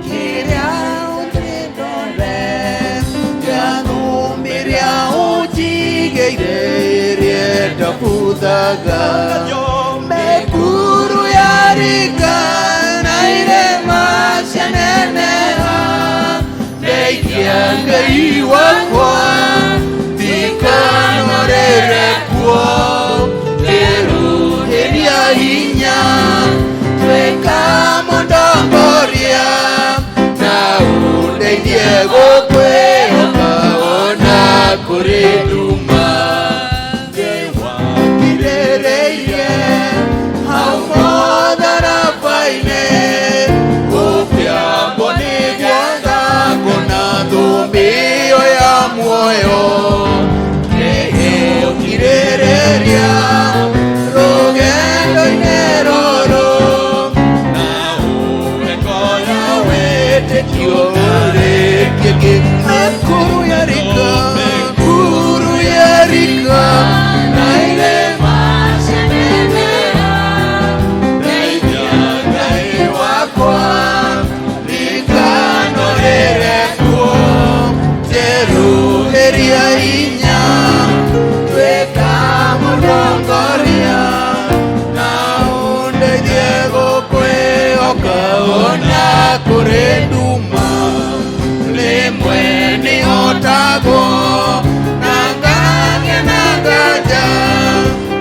kĩrĩa ũndĩndore gĩathũmĩrĩa ũnjigĩire ĩrĩa ndabuthaga. Mekuru yarika na irema cianeneha, ndeithia Ngai wakwa ndikanorere kuo, nderũhĩria hinya tuĩka mũndongoria, na ũndeithie gũkwĩhoka ona kũrĩ nduma. Wakirĩrĩirie hau mũtharaba-inĩ, ũkĩambwo nĩguo thakwo na thũmbĩ ĩyo ya muoyo, nĩũkirĩrĩria rũgendo-inĩ rũrũ, na ũgekoya wĩtĩkio ũrĩkie. Mekuru yarika, mekuru yarika na irema cianeneha, ndeithia Ngai wakwa ndikanorere kuo, njerũhĩria hinya tuĩka mũtongoria, na ũndeithie gũkwĩhoka ona kũrĩ nduma. Rĩmwe nĩhotagwo na ngagĩa na nganja,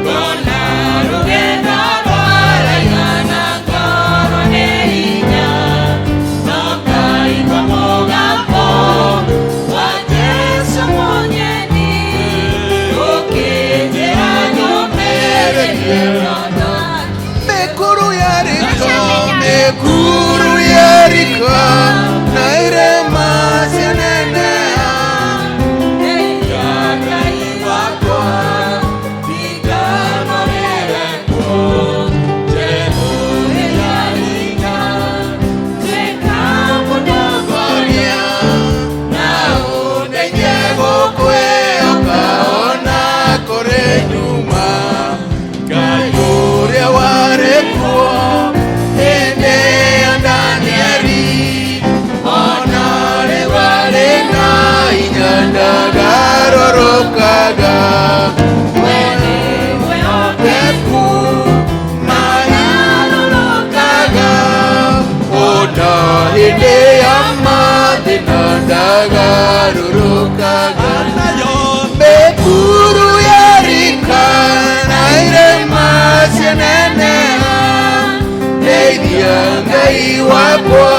ngona rũgendo rwaraiha na ngorwo nĩ hinya, no ngaigua mũgambo wa Jesu mũnyeni ũkĩnjĩra nyũmĩrĩrie. Mekuru yarika, mekuru yarika na irema cianeneha, ndeithia Ngai wakwa ndikanorere kuo, njerũhĩria hinya tuĩka mũtongoria, na ũndeithie gũkwĩhoka ona kũrĩ nduma. Ngai ũrĩa warĩ kuo hĩndĩ ya Danieli, ona rĩu arĩ na hinya, ndagarũrũkaga. We nĩ mwĩhokeku, magarũrũkaga, ona hĩndĩ ya mathĩna ndagarũrũkaga. Mekuru yarika na irema cianeneha, ndeithia Ngai wakwa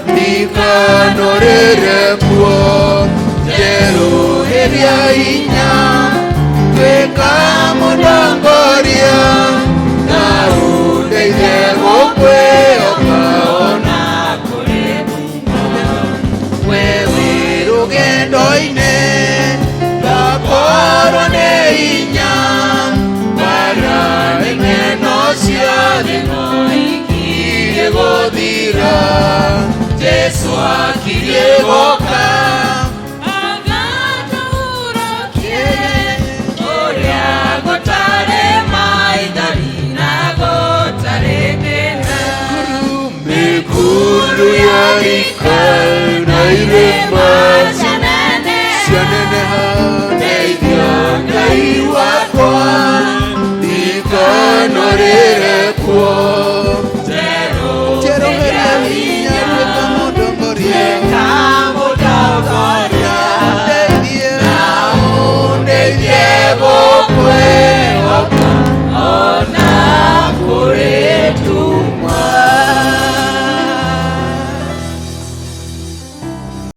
ndikanorere kuo, njerũhĩria hinya tuĩka mũtongoria, na ũndeithie gũkwĩhoka ona kũrĩ nduma. We wĩ rũgendo-inĩ ngakorwo nĩ hinya, mbara nĩ cia thĩ no ikirie gũthira, Jesu akirie gũka.